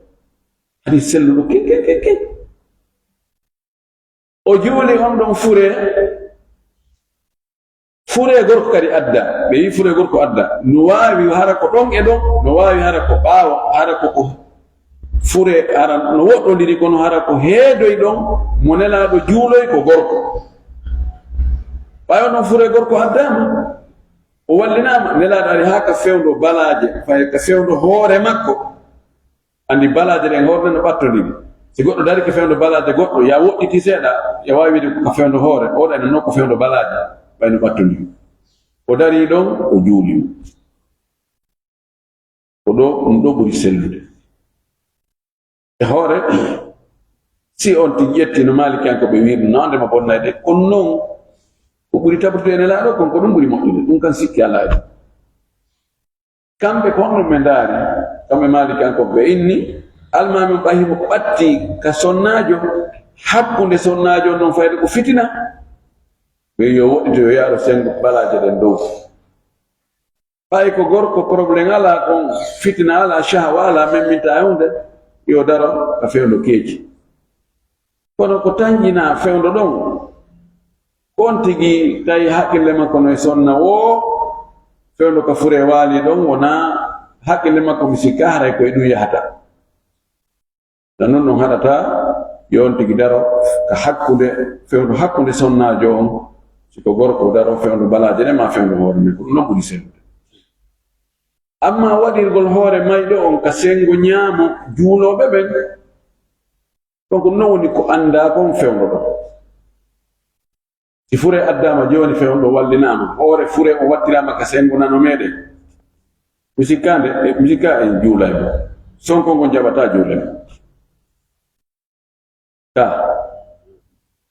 Hadis selluɗo ken, ken, ken, ken. O juuli on ɗon fure. Fure gorko kadi adda. Ɓe yi fure gorko adda. No waawi hara ko ɗon e ɗon, no waawi hara ko ɓaawo, hara ko, ko fure, hara no woɗɗondiri, kono hara ko heedoy ɗon, mo Nelaaɗo juuloy ko gorko. Ɓay on ɗon fure gorko addaama, o wallinaama, Nelaaɗo ari haa ka fewndo balaaje, fay ka fewndo hoore makko. Anndi balaaje ɗen hoore no ɓattondiri. Si goɗɗo darike fewndo balaaje goɗɗo, ya woɗɗiti seeɗa, ya waawi wiide ko ka fewndo hoore, oɗo ene non ko fewndo balaaje, ɓay no ɓattondiri. O darii ɗon, o juuli. Ko ɗo, ɗum ɗo ɓuri sellude. E hoore, si on tigi ƴetti no Maalikiyankoɓe wiiri, no wonde ma bonnay de, kono non, ko ɓuri tabutude e Nelaaɗo kon, ko ɗum ɓuri moƴƴude. Ɗum kan sikki alaa e ɗum. Kamɓe ko honno ɓe ndaari, kamɓe Maalikankoɓe, ɓe inni, almaami on ɓay himo ɓatti ka sonnaajo, hakkunde sonnaajo on non fayde ko fitina. Ɓe yo woɗɗito, yo yaaro sengo balaaje ɗen dow. Ɓay ko gorko, problème alaa, kon fitina alaa, shahwa alaa, memminta e hunde, yo daro ka fewndo keeci. Kono ko tanƴinaa fewndo ɗon, ko on tigi tawi hakkille makko no e sonna woo, fewndo ka fure waali ɗon, wonaa hakkille makko mi sikka haray ko e ɗum yahata. Tan non ɗon haɗata yo on tigi daro ka hakkunde, fewndo hakkunde sonnaajo on, si ko gorko daro fewndo balaaje ɗen maa fewndo hoore men, ko ɗum non ɓuri sellude. Amma waɗirgol hoore mayɗo on ka sengo ñaamo juulooɓe ɓen, donc non woni ko anndaa kon fewndo ɗon. Si fure addaama jooni, fewndo wallinaama, hoore fure on wattiraama ka sengo nano meɗen. Mi sikkaa nde, e, mi sikkaa en juulay mo. Sonko ngon jaɓataa juulay mo. Ka.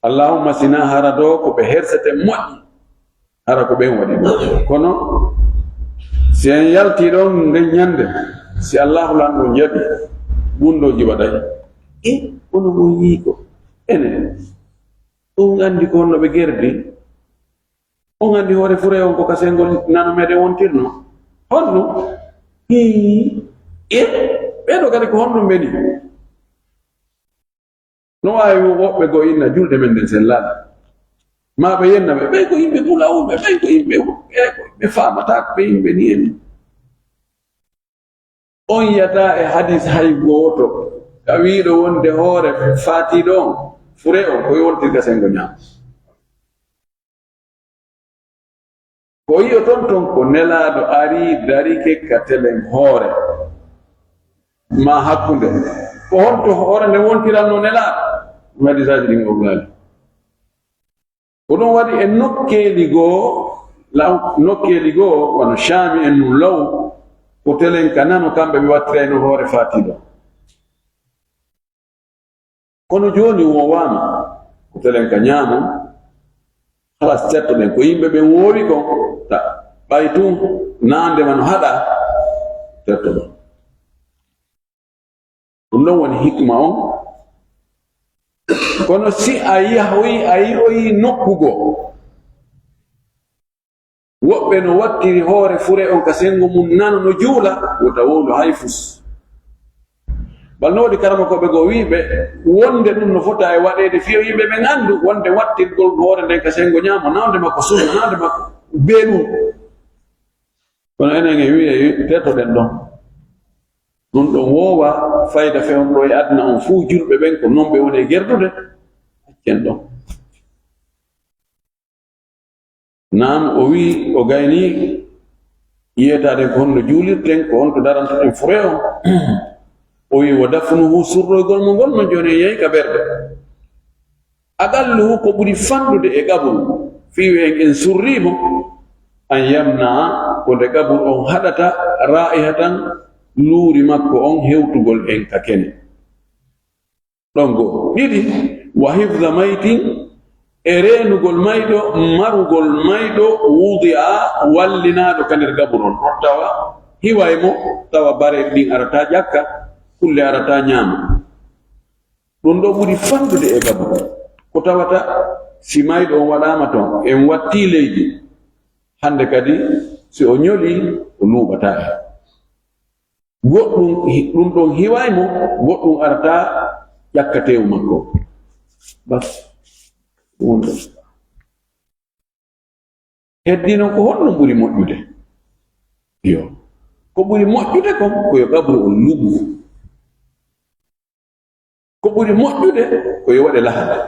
Allahumma sinaa hara ɗoo ko ɓe hersete moƴƴi. Hara ko ɓen waɗi ɗum. Kono, si en yaltii ɗon nden ñande, si Allaahu Lanɗo jaɓi, bunndooji waɗay. E, kono on yii ko enen. On anndi ko honno ɓe gerdi? On anndi hoore fure on ko ka sengo nano meɗen wontirno? Honno? Hii. E, ɓee ɗoo kadi ko honɗum ɓe nii? No waawi woɓɓe goo inna julde men nden sellaani. Maa ɓe yenna ɓe, ɓen ko yimɓe bulawuɓe, ɓen ko yimɓe, ɓe, ɓe faamataa ko ɓe yimɓe nii en. On yiyataa e hadis hay gooto ka wiiɗo wonde hoore faatiiɗo on, fure on, ko yontirta sengo ñaamo. Ko yi'oton ton ko Nelaaɗo ari darike ka telen hoore, maa hakkunde. Ko honto hoore nden wontiranno Nelaaɗo? Ɗum hadisaaji ɗin o wulaali. Ko ɗum waɗi e nokkeeli goo, law, nokkeeli goo, wano Shaami en nun law, ko telen ka nano, kamɓe ɓe wattirayno hoore faatiiɗo. Kono jooni woowaama, ko telen ka ñaamo, halas, tertoɗen ko yimɓe ɓen woowi kon, ta ɓay tun naande ma no haɗa, tertoɗon. Ɗum ɗon woni hikma on. Kono si a yahoyi, a yi'oyi nokku goo, woɓɓe no wattiri hoore fure on ka senngo mum nano no juula, wota wowlu hay fus. Bal no woodi karamokooɓe goo wi'ɓe, wonde ɗum no fota e waɗeede fiyo yimɓe ɓen anndu, wonde wattirgol hoore nden ka senngo ñaamo, nawde makko sunna, nawde makko bee ɗum. Kono enen e wi'e, tertoɗen ɗon. Ɗum ɗon woowa fayda fewndo e aduna on fuu, julɓe ɓen ko non ɓe woni e gerdude, accen ɗon. Naam, o wi'i, o gaynii yeetaaden ko honno juulirten, ko honto darantoɗen fure on. O wi'i, "Wa dafnuhu", surroygol mo ngol non jooni en yehi ka berɗe. "Aqalluhu", ko ɓuri fanɗude e qabru, fii en, en surrii mo, "an yamna'a", ko nde qabru on haɗata, "ra'ihatan", luuri makko on hewtugol en ka kene. Ɗon goo. Ɗiɗi, "wa hifza maytin", e reenugol mayɗo, marugol mayɗo, "wudi'a", wallinaaɗo ka nder gaburu on. Ɗon tawa hiway mo, tawa bareeɗi ɗin arata ƴakka, kulle arata ñaama. Ɗum ɗoo ɓuri fanɗude e gaburu. Ko tawata si mayɗo on waɗaama ton, en wattii leydi, hannde kadi si o ñoli, o luuɓataa en. Goɗɗum hi-, ɗum ɗon hiway mo, goɗɗum arata ƴakka teewu makko. Bas. Ɗum ɗon. Heddi non ko honɗum ɓuri moƴƴude? Yo. Ko ɓuri moƴƴude kon ko yo qabru on luggu. Ko ɓuri moƴƴude ko yo waɗe lahade.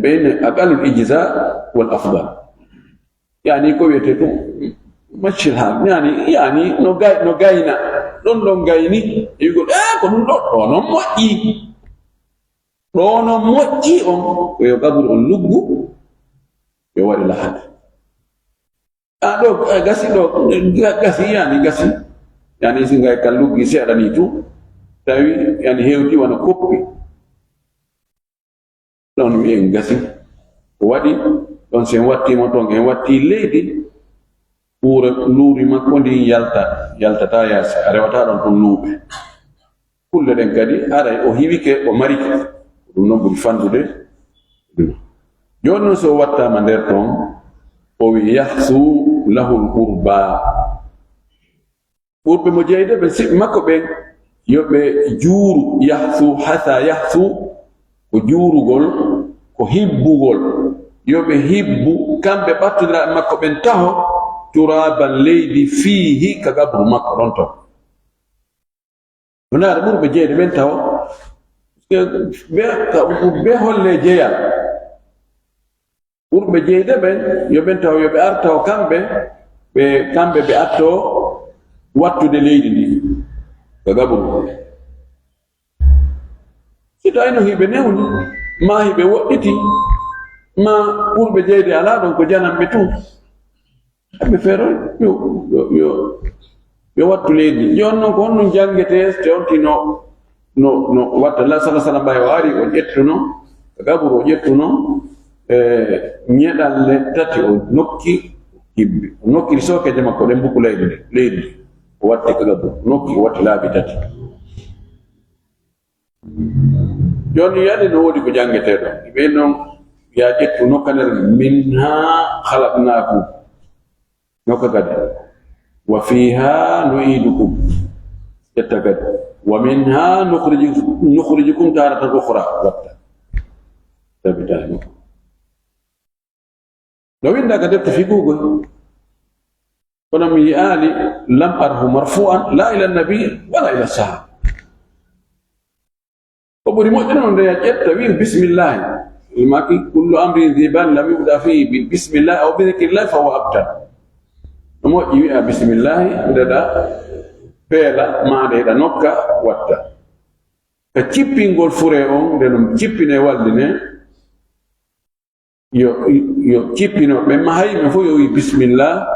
Ɓeyne aqalul ijza wal afdal. Yani ko wiyete ɗum maccil hal. Yani, yani no gay-, no gayna. Ɗon ɗon gayni. Yugol, "Eh, ko ɗum ɗo, ɗo non moƴƴi." Ɗo non moƴƴi on, ko yo qabru on luggu, yo waɗe lahade. A ɗo, a gasi ɗo, ga-, gasi yani, gasi. Yani si ngay kan luggi seeɗa ni tu, tawi yani hewti wano koppi. Ɗon wi'en gasi. Ko waɗi, ɗon si en watti mo ton, en watti leydi, ɓuure luuri makko ndin yalta, yaltata yaasi, a rewata ɗon tun luuɓe. Kulle ɗen kadi, haray o hiwike, o marike. Ɗum non ɓuri fanɗude. Jooni non, so o wattaama nder ton, o wi, "Yahsu lahul qurba." Ɓurɓe mo jeyde ɓen, siɓɓe makko ɓen, yo ɓe juuru, yahsu, hasa yahsu, ko juurugol, ko hibbugol. Yo ɓe hibbu, kamɓe ɓattondiraaɓe makko ɓen taho, turaban leydi, fiihi, ka qabru makko ɗon ton. Wonaa ɓurɓe jeyde ɓen taho, ɓe, ka, ɓe holle jeyal. Ɓurɓe jeyde ɓen, yo ɓen taw, yo ɓe ar taw kamɓe, ɓe, kamɓe ɓe atto wattude leydi ndi, ka gaburu. Si tawino hiɓe newni, maa hiɓe woɗɗiti, maa ɓurɓe jeyde alaa ɗon ko jananɓe tun. Ɓe feroy, yo, yo, yo, yo wattu leydi. Jooni non ko honɗum janngetee, so tawti no, no, no watta la sala sala ɓay o ari, o ƴettuno, gaburu o ƴettuno, e, ñeɗalle tati o nokki, hibbi. O nokkiri sookeeje makko ɗen mbuku leydi, leydi. O watti ka gaburu, o nokki, o watti laabi tati. Jooni, yani no woodi ko janngetee ɗon. Ɓe non, ya ƴettu nokkanere, "Minha khalaqnakum." Nokka kadi. "Wa fiha nu'idukum." Ƴetta kadi. "Wa minha nukhriju-, nukhrijukum taratan ukhra." Watta. Tabitani. No winnda ka defte fiqhu goo. Kono mi yi'aali, "lam arhu marfu'an, la ila nabi, wala ila sahaba." Ko ɓuri moƴƴude non nde ya ƴetta, wi'i, "Bismillahi." Maki, "Kullu amrin dhi bal lam yubda fihi bi bismillahi aw bi dhikrillahi fa huwa abtar." No moƴƴi wi'a, "Bismillahi," ndeɗa peela, maa nde eɗa nokka, watta. Ka cippingol fure on, nde ɗum cippine walline, yo, yo cippino ɓe mahay, men fof yo wi, "Bismillah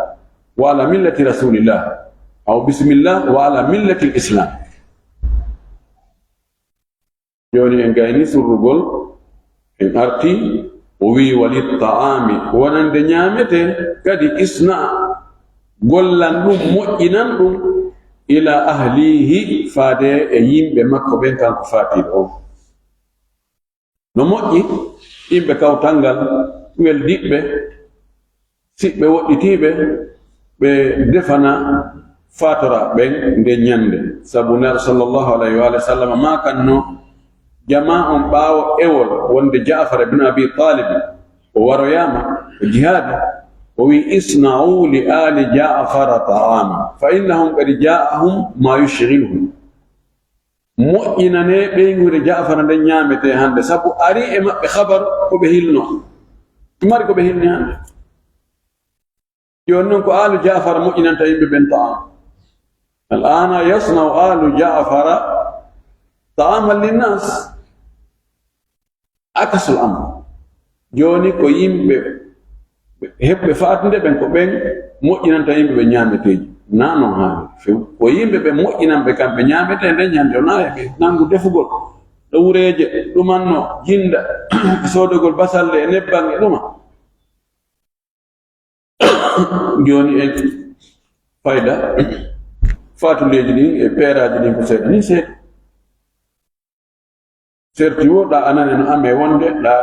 wa ala millati rasulillah," aw, "Bismillah wa ala millati islam." Jooni en gayni surrugol, en arti, o wi'i, "Walit ta'ami," wonande ñaamete, kadi isna, gollan ɗum, moƴƴinan ɗum, "ila ahlihi," faade e yimɓe makko ɓen, kanko faatiiɗo on. No moƴƴi, yimɓe kawtal ngal, weldiɓɓe, siɓɓe woɗɗitiiɓe, ɓe defana faatora ɓen nden ñande. Sabu Nulaaɗo sallallahu alayhi wa sallam maakanno jamaa on ɓaawo ewol wonde Ja'far ibn Abi Talib o waroyaama e jihaadi, o wi'i, "Isna'u li ali Ja'fara ta'ama, fa innahum qad ja'ahum ma yushghiluhum." Moƴƴinanee ɓeynguure Ja'fara nden ñaametee hannde, sabu arii e maɓɓe habaru ko ɓe hilno. Ɓe mari ko ɓe hilni hannde. Jooni non ko aalu Ja'fara moƴƴinanta yimɓe ɓen ta'am. Al-aana yasna'u aalu Ja'fara ta'aman linnaas. Akasul amr. Jooni ko yimɓe heɓɓe faatude ɓen, ko ɓen moƴƴinanta yimɓe ɓe ñaameteeji. Naa non haani few. Ko yimɓe ɓe moƴƴinanɓe kamɓe ñaametee nden ñande, o naa heɓe nanngu defugol. Ɗo wureeje, ɗumanno, jinda, soodogol basalle e nebban e ɗuma. Jooni en fayda faatuleeji ɗin e peeraaji ɗin ko seeɗa ni seeɗa. Serti wo ɗa anane no ame wonde, ɗa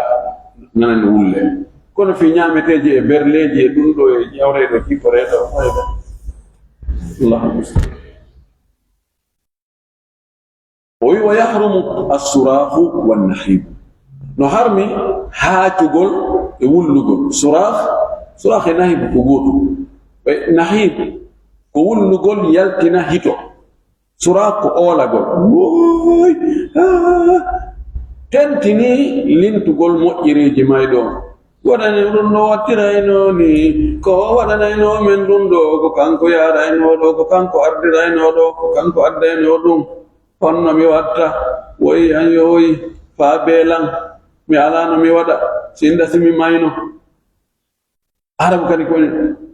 nanane wulle. Kono fii ñaameteeji e berleeji e ɗum ɗo e ƴawreeɗo jikkoreeɗo fayda. Allahu musta'an. O wi, "Wa yahrumu as-suraahu wan nahibu." No harmi haacugol e wullugol. Suraah, suraah e nahibu ko gootum. E nahib ko wullugol yaltina hito. Suraah ko oolagol. Wooy! Ah! Tentini lintugol moƴƴereeji mayɗo. Waɗanay ɗum ɗo wattirayno ni, ko waɗanayno men ɗum ɗo, ko kanko yaaraynoo ɗo, ko kanko ardiraynoo ɗo, ko kanko addaynoo ɗum. Honno mi watta? Woyi an yo woyi, faa beelan. Mi alaa no mi waɗa, sinda si mi mayno. Arabu kadi ko woni,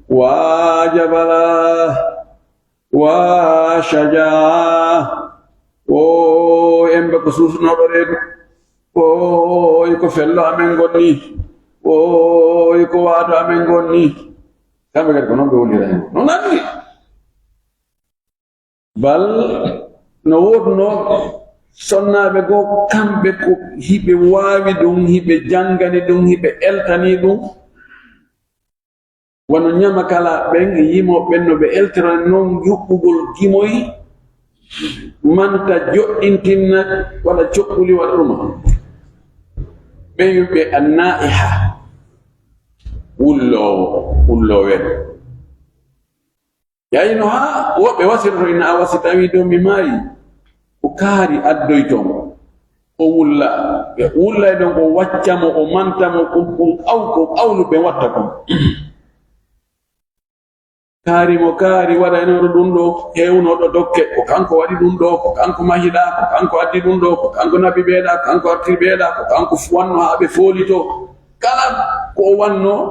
"Waa jabala, waa shajaa, o emba ko suusunooɗo reedu, o ko fello amen ngon ni, o ko waato amen ngon ni." Kamɓe kadi ko noon ɓe wonira hen. No nanni. Bal no woodnoo sonnaaɓe goo, kamɓe ko hiɓe waawi ɗum, hiɓe janngani ɗum, hiɓe eltanii ɗum. Wano ñamakala ɓen e yimooɓe ɓen no ɓe eltirani non yuɓɓugol gimoy, manta joɗɗintinna, waɗa coɓɓuli, waɗa ɗuma. Ɓen wiɓe annaiha, wulloowo, wulloowen. Yayi no haa woɓɓe wasiroto, ina a wasi tawi dow mi maayi, ko kaari addoyton, o wulla. Ɓe wullay ɗon, o wacca mo, o manta mo, ɗum, ɗum aw-, ko awlu ɓe watta kon. Kaari mo kaari waɗaynooɗo ɗum ɗo, heewnooɗo dokke, ko kanko waɗi ɗum ɗo, ko kanko mahiɗaa, ko kanko addi ɗum ɗo, ko kanko naɓi ɓeeɗaa, ko kanko artiri ɓeeɗaa, ko kanko fu-, wannoo haa ɓe foolitoo. Kala ko o wannoo,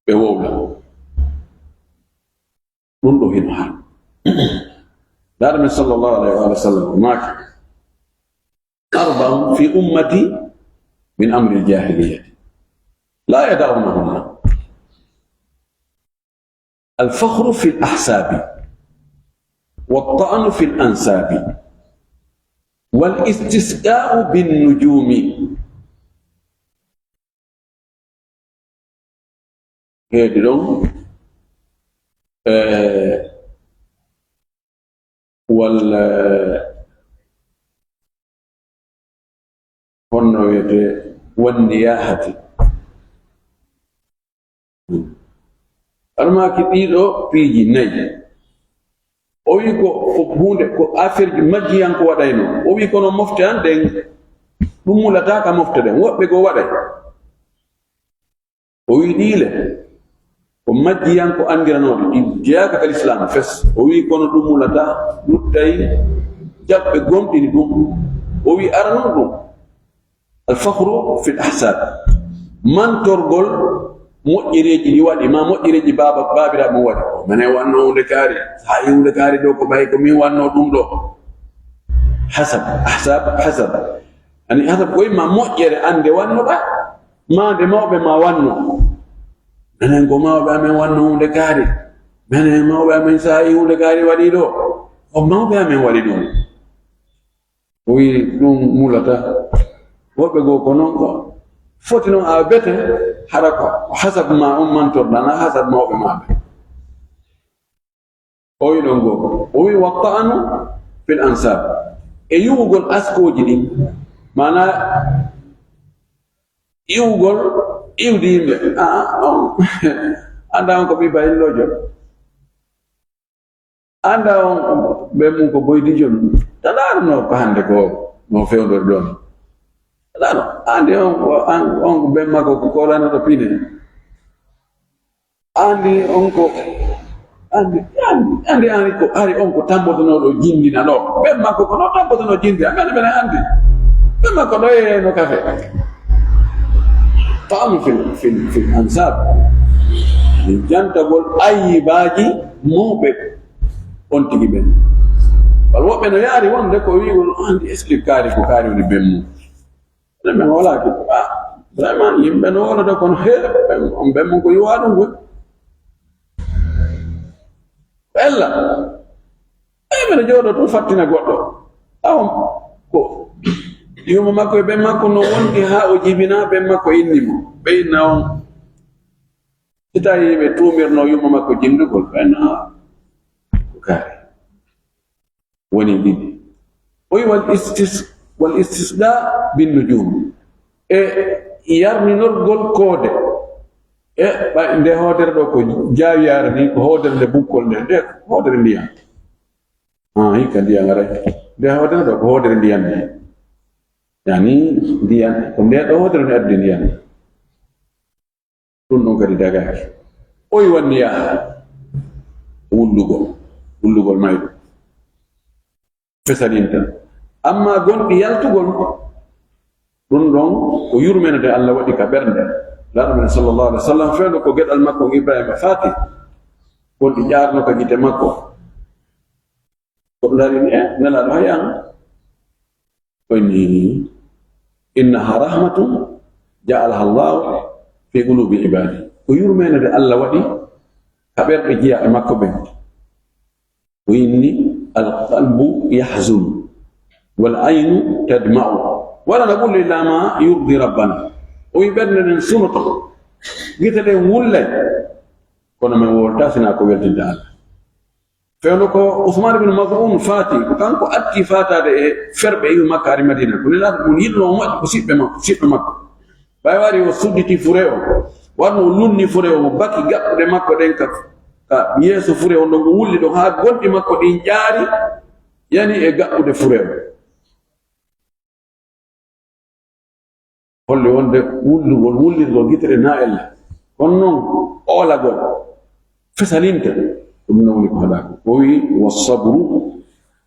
ɓe wowla. Ɗum ɗo hino har. Nulaaɗo men sallallahu alayhi wa sallam maaki, "Arba'un fi ummati min amri al-jahiliyyati la yada'unahunna. Al-fakhru fi al-ahsabi, wa at-ta'nu fi al-ansabi, wal istisqa'u bin-nujumi." Heedi ɗon, eh, walla, eh, honno wiyetee, wanniyahati. Almaaki ɗiɗo piiji nayi. O wi ko, ko huunde, ko affaire ji majjiyanko waɗayno. O wi kono mofte an ɗen, ɗum mulataa ka mofte ɗen. Woɓɓe goo waɗay. O wi ɗii le, ko majjiyanko anndiranooɗi, ɗi jeyaaka ka lislaam fes. O wi kono ɗum mulataa, luttay jaɓɓe gomɗini ɗum. O wi ara non ɗum. Al-fakhru fil ahsab. Mantorgol moƴƴereeji ɗi waɗi, maa moƴƴereeji baaba, baabiraaɓe mum waɗi. Mene wannoo huunde kaari, haa huunde kaari ɗo ko ɓay ko min wannoo ɗum ɗo. Hasab, ahsab, hasab. Ani hasab ko imma moƴƴere an nde wannoɗa, ma nde mawɓe ma wanno. Menen ko mawɓe amen wanno huunde kaari. Menen mawɓe amen saa'i huunde kaari waɗi ɗo. Ko mawɓe amen waɗi ɗum. O wi ɗum mulata. Woɓɓe goo ko noon ko. Foti noon a bete, hara ko hasab ma on mantorɗa, na hasab mawɓe ma ɓe. O wi ɗon goo. O wi wa ta'anu fil ansab. E yuwugol askooji ɗin. Maana iwugol, iwdi yimɓe. Ah, ah, on. Annda on ko ɓii bayillojo. Annda on ɓen mum ko boydijo. Ta ndaarno ko hannde ko no fewndori ɗon. Ta ndaarno. Anndi on, on, on ko ɓen makko ko koolanoɗo pine. Anndi on ko, anndi, anndi, anndi, anndi ko, hari on ko tambotonooɗo jindina ɗo. Ɓen makko ko no tambotonoo jindina. Mene, mene anndi. Ɓen makko ɗo e no kafe. Ta'anu fil, fil, fil ansab. Jantagol ayibaaji mawɓe on tigi ɓen. Wal woɓɓe no yaari wonde ko wi'ugol anndi explique kaari ko kaari woni ɓen mum. Enen men wala ki. Ah, vraiment, yimɓe no wonata kono he, on ɓen mum ko yuwa ɗum koy. Ella. Ay, men jooɗo tun fattina goɗɗo. Awon ko yumma makko e ɓen makko no wonti haa o jibina ɓen makko inni mo. Ɓe inna on. Si tawi ɓe tuumirno yumma makko jindugol, ɓe inna ko kaari. Woni ɗiɗi. O wi wal istis-, wal istisqa bin nujum. E yarninorgol koode. E ɓay nde hoodere ɗo ko jaawiyaare ni, ko hoodere nde bukkol nde, nde ko hoodere ndiyam. Ah, hikka ndiyam aray. Nde hoodere ɗo ko hoodere ndiyam ni. Yani, ndiyam, ko nde ɗo hoodere no addi ndiyam. Ɗum ɗon kadi dagaaki. O wi wanni yaha. Wullugol. Wullugol mayɗo. Fesaninta. Amma gonɗi yaltugol, ɗum ɗon ko yurmeende Allah waɗi ka ɓernde. Laaɗo men sallallahu alaihi wasallam fewndo ko geɗal makko Ibrahima faati. Gonɗi ƴaarno ka gite makko. Ko ɗum darini e Nelaaɗo hay an. O inni, "Innaha rahmatun ja'alaha Allahu fi qulubi ibadi." Ko yurmeende nde Allah waɗi ka ɓerɗe jiyaaɓe makko ɓen. O inni, "Al qalbu yahzun, wal aynu tadma'u, wala naqulu illa ma yurdi rabbana." O wi, "Ɓernde nden sunoto, gite ɗen wullay, kono men wolta sina ko weltinta Allah." Fewndo ko Usman ibn Maz'un faati, ko kanko addi faataade e ferɓe iwi Makka ari Madina. Ko Nelaaɗo mun yiɗno o moƴƴi ko siɓɓe makko, siɗɗo makko. Ɓay wari o sudditi fure o, warno o lunni fure o, o baki gaɓɓuɗe makko ɗen ka, ka yeeso fure o, ndo o wulli ɗon haa gonɗi makko ɗin ƴaari, yani e gaɓɓuɗe fure o. Holli wonde wullugol, wullirgol gite ɗe na ella. Kono noon, oolagol, fesalinte, ɗum noon woni ko haɗaa ko. O wi'i, "Wa sabru,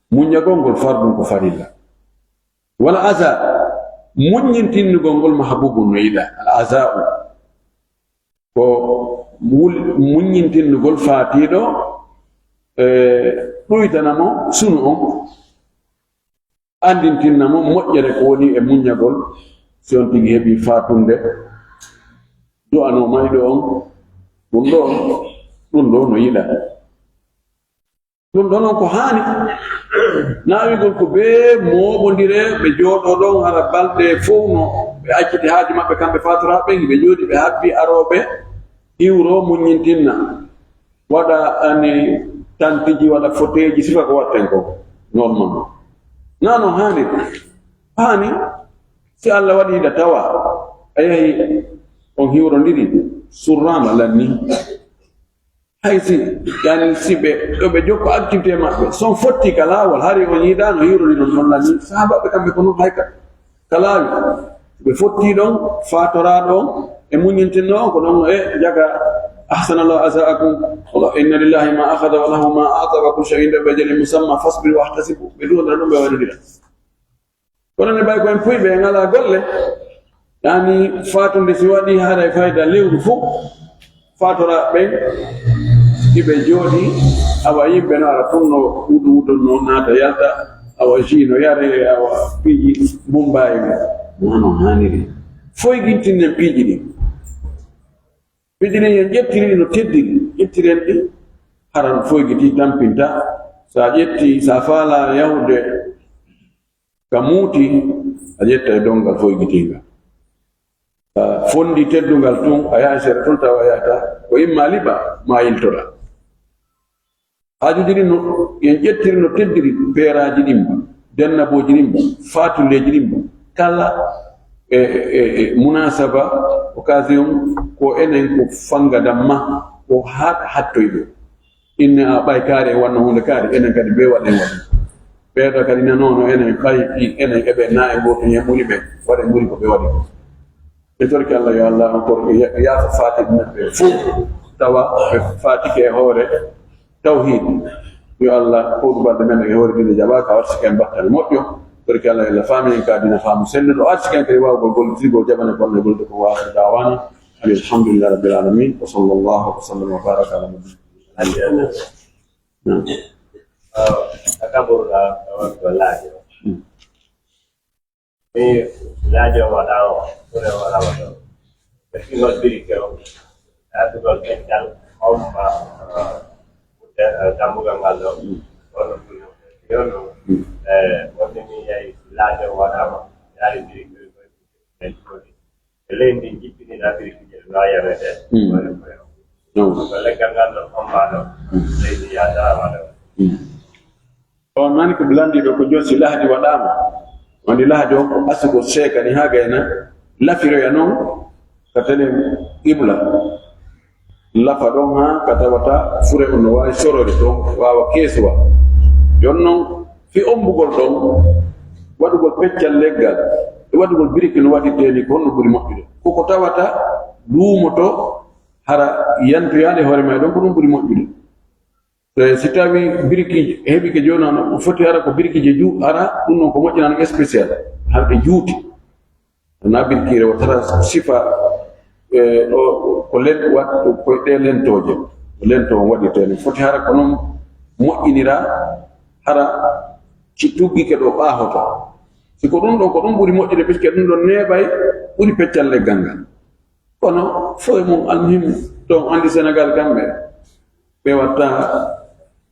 muññagol ngol fardun ko farilla. Wal aza, muññintinnugol ngol mahbubun no yiɗaa." Al aza'u, ko wul-, muññintinnugol faatiiɗo, e, ɗuytana mo sunu on. Anndintinna mo moƴƴere ko woni e muññagol, si on tigi heɓii faatunde, du'anoo mayɗo on, ɗum ɗo, ɗum ɗo no yiɗaa. Ɗum ɗo noon ko haani. Naawigol ko bee mooɓondire, ɓe jooɗoo ɗon hara balɗe fow no ɓe acciti haaju maɓɓe kamɓe faatoraa ɓen, ɓe jooɗi ɓe habbi arooɓe hiwro muññintinna. Waɗa ani tantiji, waɗa foteeji, sifa ko watten ko normalement. Na no haani. Haani, si Allah waɗi hiɗa tawa, a yahi on hiwrondiri, surrama lanni. Hay si, yani si ɓe, ɗo ɓe jokko activité maɓɓe, son fotti ka laawol, hari on yiɗano hiwrondiri on lanni. Sahabaɓe kamɓe ko non hay ka. Ka laawi. Ɓe fotti ɗon, faatoraa ɗon, e muññintinno on, ko ɗon e jaga, "Ahsanallahu azaakum, wa inna lillahi ma akhadha wa lahu ma a'ta wa kullu shay'in indahu bi ajalin musamma fasbir wahtasib." Ɓe duwondira ɗum, ɓe waɗidira. Kono ne ɓay ko en puy ɓe ngalaa golle, yani faatunde si waɗi haray fayda lewru fof, faatoraa ɓen, iɓe jooɗi, awa yimɓe no ara tun no wudu wudu no naata yalta, awa ji no yare, awa piiji Mumbai ɓe. Wano haniri. Foygintinnen piiji ɗi. Piiji ɗi en ƴettiri no teddiri, ƴettiren ɗi, haran foygiti tampinta. Sa ƴetti, sa faala yahude ka muuti, a ƴetta e dongal foygitinga. A fondi teddungal tun, a yaha seeɗa tun tawa a yahata. Ko imma liɓa, ma yiltoɗa. Haajuji ɗin no, en ƴettiri no teddiri peeraaji ɗin ba, dennabooji ɗin ba, faatulleeji ɗin ba. Kala e, e, e, e munasaba, occasion, ko enen ko fanga damma, ko ha-, hattoy ɗo. Inne a ɓay kaari e wanno huunde kaari, enen kadi be waɗen waɗi. Ɓeeɗo kadi nanono enen kay, enen eɓe na e gooto ñe ɓuri ɓe, waɗe ɓuri ko ɓe waɗi ko. E torki Allah, yo Allah encore ya-, yaafo faatide maɓɓe fof, tawa ɓe faatike e hoore tawhiid. Yo Allah hooɗu balɗe men e hoore diine jaɓaaka, o arsike en battane moƴƴo. Torki Allah, yo Allah faami en ka diina faamu selluɗo, o arsike en kadi waawgol gollitirgol jaɓane kono e gollude ko. Wa aakhiru da'waana alhamdulillahi rabbil aalamiin. Wa sallallaahu wa sallama wa baaraka alaa nabiyyinaa Muhammad. Naam. Ah, a kaɓorɗa, a waɗɗo laajo. Hmm. Mi laajo waɗaama, fure waɗaama ɗo. Ɓe fino birike o, naatugol peccal, homba, ah, eh, dambugal ngal ɗo. Hmm. Wonno fino, fino, hmm, eh, wonde mi yahi laajo waɗaama, yaari birike o, e leydi ndi jippini Afiriki je no yamete. Mm. Wala ko yaw. No. Ko leggal ngal no hombaɗo. Mm. Leydi yadama ɗo. Mm. On nani ko ɓe lanndi ɗo ko josi lahadi waɗaama. Woni lahadi on ko asugo seekani haa gayna lafiroya non ka telen qibla. Lafa ɗon haa ka tawata fure on no waawi sorore ɗon, waawa keesuwa. Jon non, fii ommbugol ɗon, waɗugol peccal leggal, e waɗugol biriki no waɗirtee ni, ko honno ɓuri moƴƴude? Ko ko tawata duumoto, hara yantoyaade hoore maa ɗon, ko ɗum ɓuri moƴƴude. E si tawii biriki heɓike jooni, no foti hara ko biriki je juu-, hara ɗum non ko moƴƴinano spécial, hara ɗe juuti. Na birkiire o tara sifa, e, ɗo ko len-, wat-, ko ɗe lentooje. Ko lento on waɗirtee no foti hara ko non moƴƴinira, hara ci tuggike ɗo ɓaahoto. Si ko ɗum ɗon, ko ɗum ɓuri moƴƴude, puisque ɗum ɗon neeɓay, ɓuri peccal leggal ngal. Kono fof e mum, almuhim, to on anndi Senegal kamɓe, ɓe watta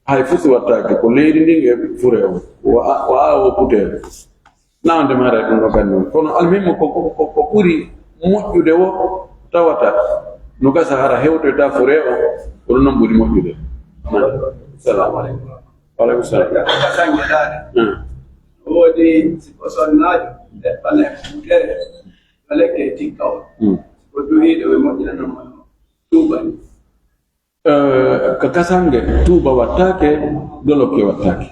hay fuu si wattaake, ko leydi ndin e fure on. Wa-, wa-, o puteede. Nawde maare ɗum ɗo ganni on. Kono almuhimmu ko, ko, ko, ko ɓuri moƴƴude wo tawata no gasa hara hewtoyta fure on, ko ɗum noon ɓuri moƴƴude. Naam. Salamu aleykum. Wa aleykum salam. Ka sange daade. Hmm. Woodi si ko sonnaajo, e ɓale, tere, ɓale ke tikka on. Hmm. Ko duhiiɗo ɓe moƴƴinanoo mo tuubani. Eh, ka kasange tuuba wattaake, dolokke wattaake.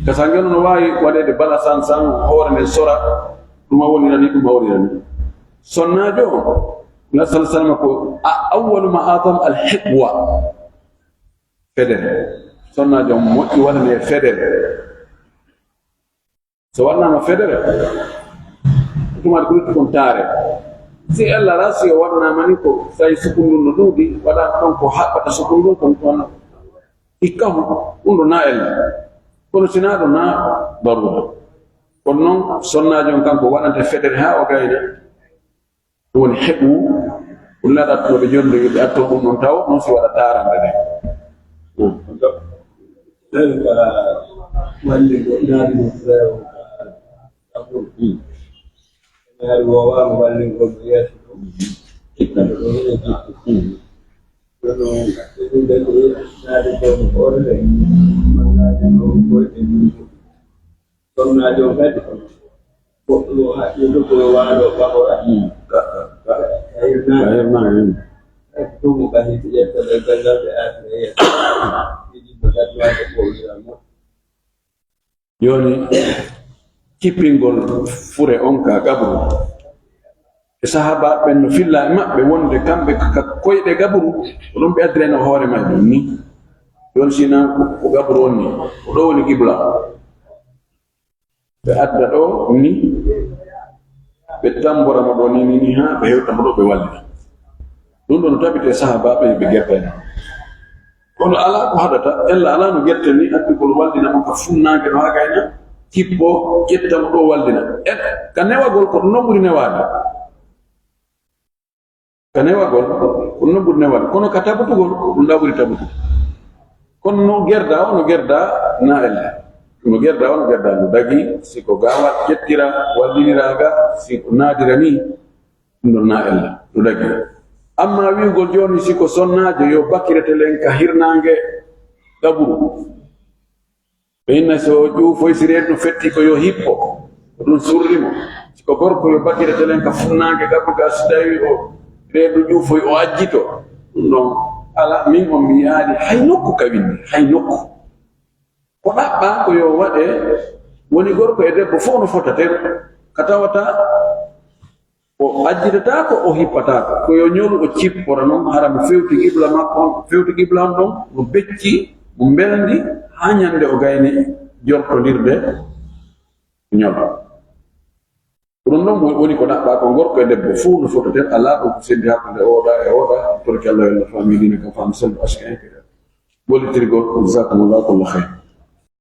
Kasange no waawi waɗeede bala san san, hoore nden sora, ɗum a wonirani, ɗum a wonirani. Sonnaajo on, nga sal salma ko a-, awwalu ma atam al hiqwa. Federe. Sonnaajo on moƴƴi waɗane federe. So waɗnaama federe, ɗum aɗa ɓuri ɗum taare. Si ella ra, si o waɗnaama ni ko tawi sukun ndun no ɗuuɗi, waɗa ɗon ko haɓɓata sukun ndun, kon kon ikkahu, ɗum ɗo na ella. Kono si na ɗo na darura. Kono noon, sonnaajo on kanko waɗante federe haa o gayna. Ɗum woni heɓu, ɗum naɗat no ɓe jonde, ɓe atto ɗum ɗon taw, ɗum si waɗa taarande nde. Ɗum. Ɗen ka walli ko naari mo feewo ka Abdul. Mm. Naari woowaama wallingol mo yeeso ɗum. Ikka ɗo ɗo e jikku. Mm. Kono ɗum ɗen ko naari ko mo ɓorde, mannaaji ko koyɗe mum. Sonnaajo on kadi, ko ɗum o haqqilde ko yo waalo ɓahora. Hmm. Ka, ka, ka. Ka hirnaange. Ka hirnaange, hmm. Ɗum o ɓahi ƴetta ɓe ganngal ɓe aatira yeeso. Ɗiɗi ɓe gadduwaade ko wira mo. Jooni, kippingol fure on ka gabru. E sahaabaaɓe ɓen no filla e maɓɓe wonde kamɓe ka, ka koyɗe gabru, ko ɗum ɓe addirayno hoore may ɗum ni. Jooni si na ko, ko gabru on ni, ko ɗo woni qibla. Ɓe adda ɗo ni, ɓe tambora mo ɗo ni, ni, ni, haa ɓe hewta mo ɗo, ɓe wallita. Ɗum ɗo no tabiti e sahaabaaɓe ɓe gerte en. Kono alaa ko haɗata, ella alaa no gerte ni, addugol wallina mo ka funnaange no haa gayna, kippo, ƴetta mo ɗo wallina. En, ka newagol ko ɗum noon ɓuri newaade. Ka newagol ko ɗum noon ɓuri newaade. Kono ka tabutugol ko ɗum ɗa ɓuri tabutugol. Kono no gerda o, no gerda na ella. No gerda o, no gerda no dagi, si ko gaawal ƴettira, walliniraa ga, si ko naadira ni, ɗum ɗon na ella, no dagi. Amma wi'ugol jooni si ko sonnaajo yo bakkiretelen ka hirnaange qaburu. Ɓe inna so ƴuufoy si reedu no fetti ko yo hippo, ko ɗum surri mo. Si ko gorko yo bakkiretelen ka funnaange qaburu ga si tawi o reedu ƴuufoy o ajjito. Ɗum ɗon ala, min on mi yi'aali hay nokku ka winndi, hay nokku. Ko ɗaɓɓaa ko yo waɗe woni gorko e debbo fof no fota ter ka tawata o ajjitataako, o hippataako. Ko yo ñolu o cippora noon, hara mo fewti qibla makko on, fewti qibla on ɗon, mo becci, mo mbelndi, haa ñande o gayni jortondirde ñolu. Ko ɗum ɗon woni ko ɗaɓɓaa ko gorko e debbo fof no fota ter, alaa ɗo ko sendi hakkunde oɗa e oɗa, torki Allah yalla faami diina kam faami sello aski en. Ɓollitirgol, jazakumullahu kulla khayr.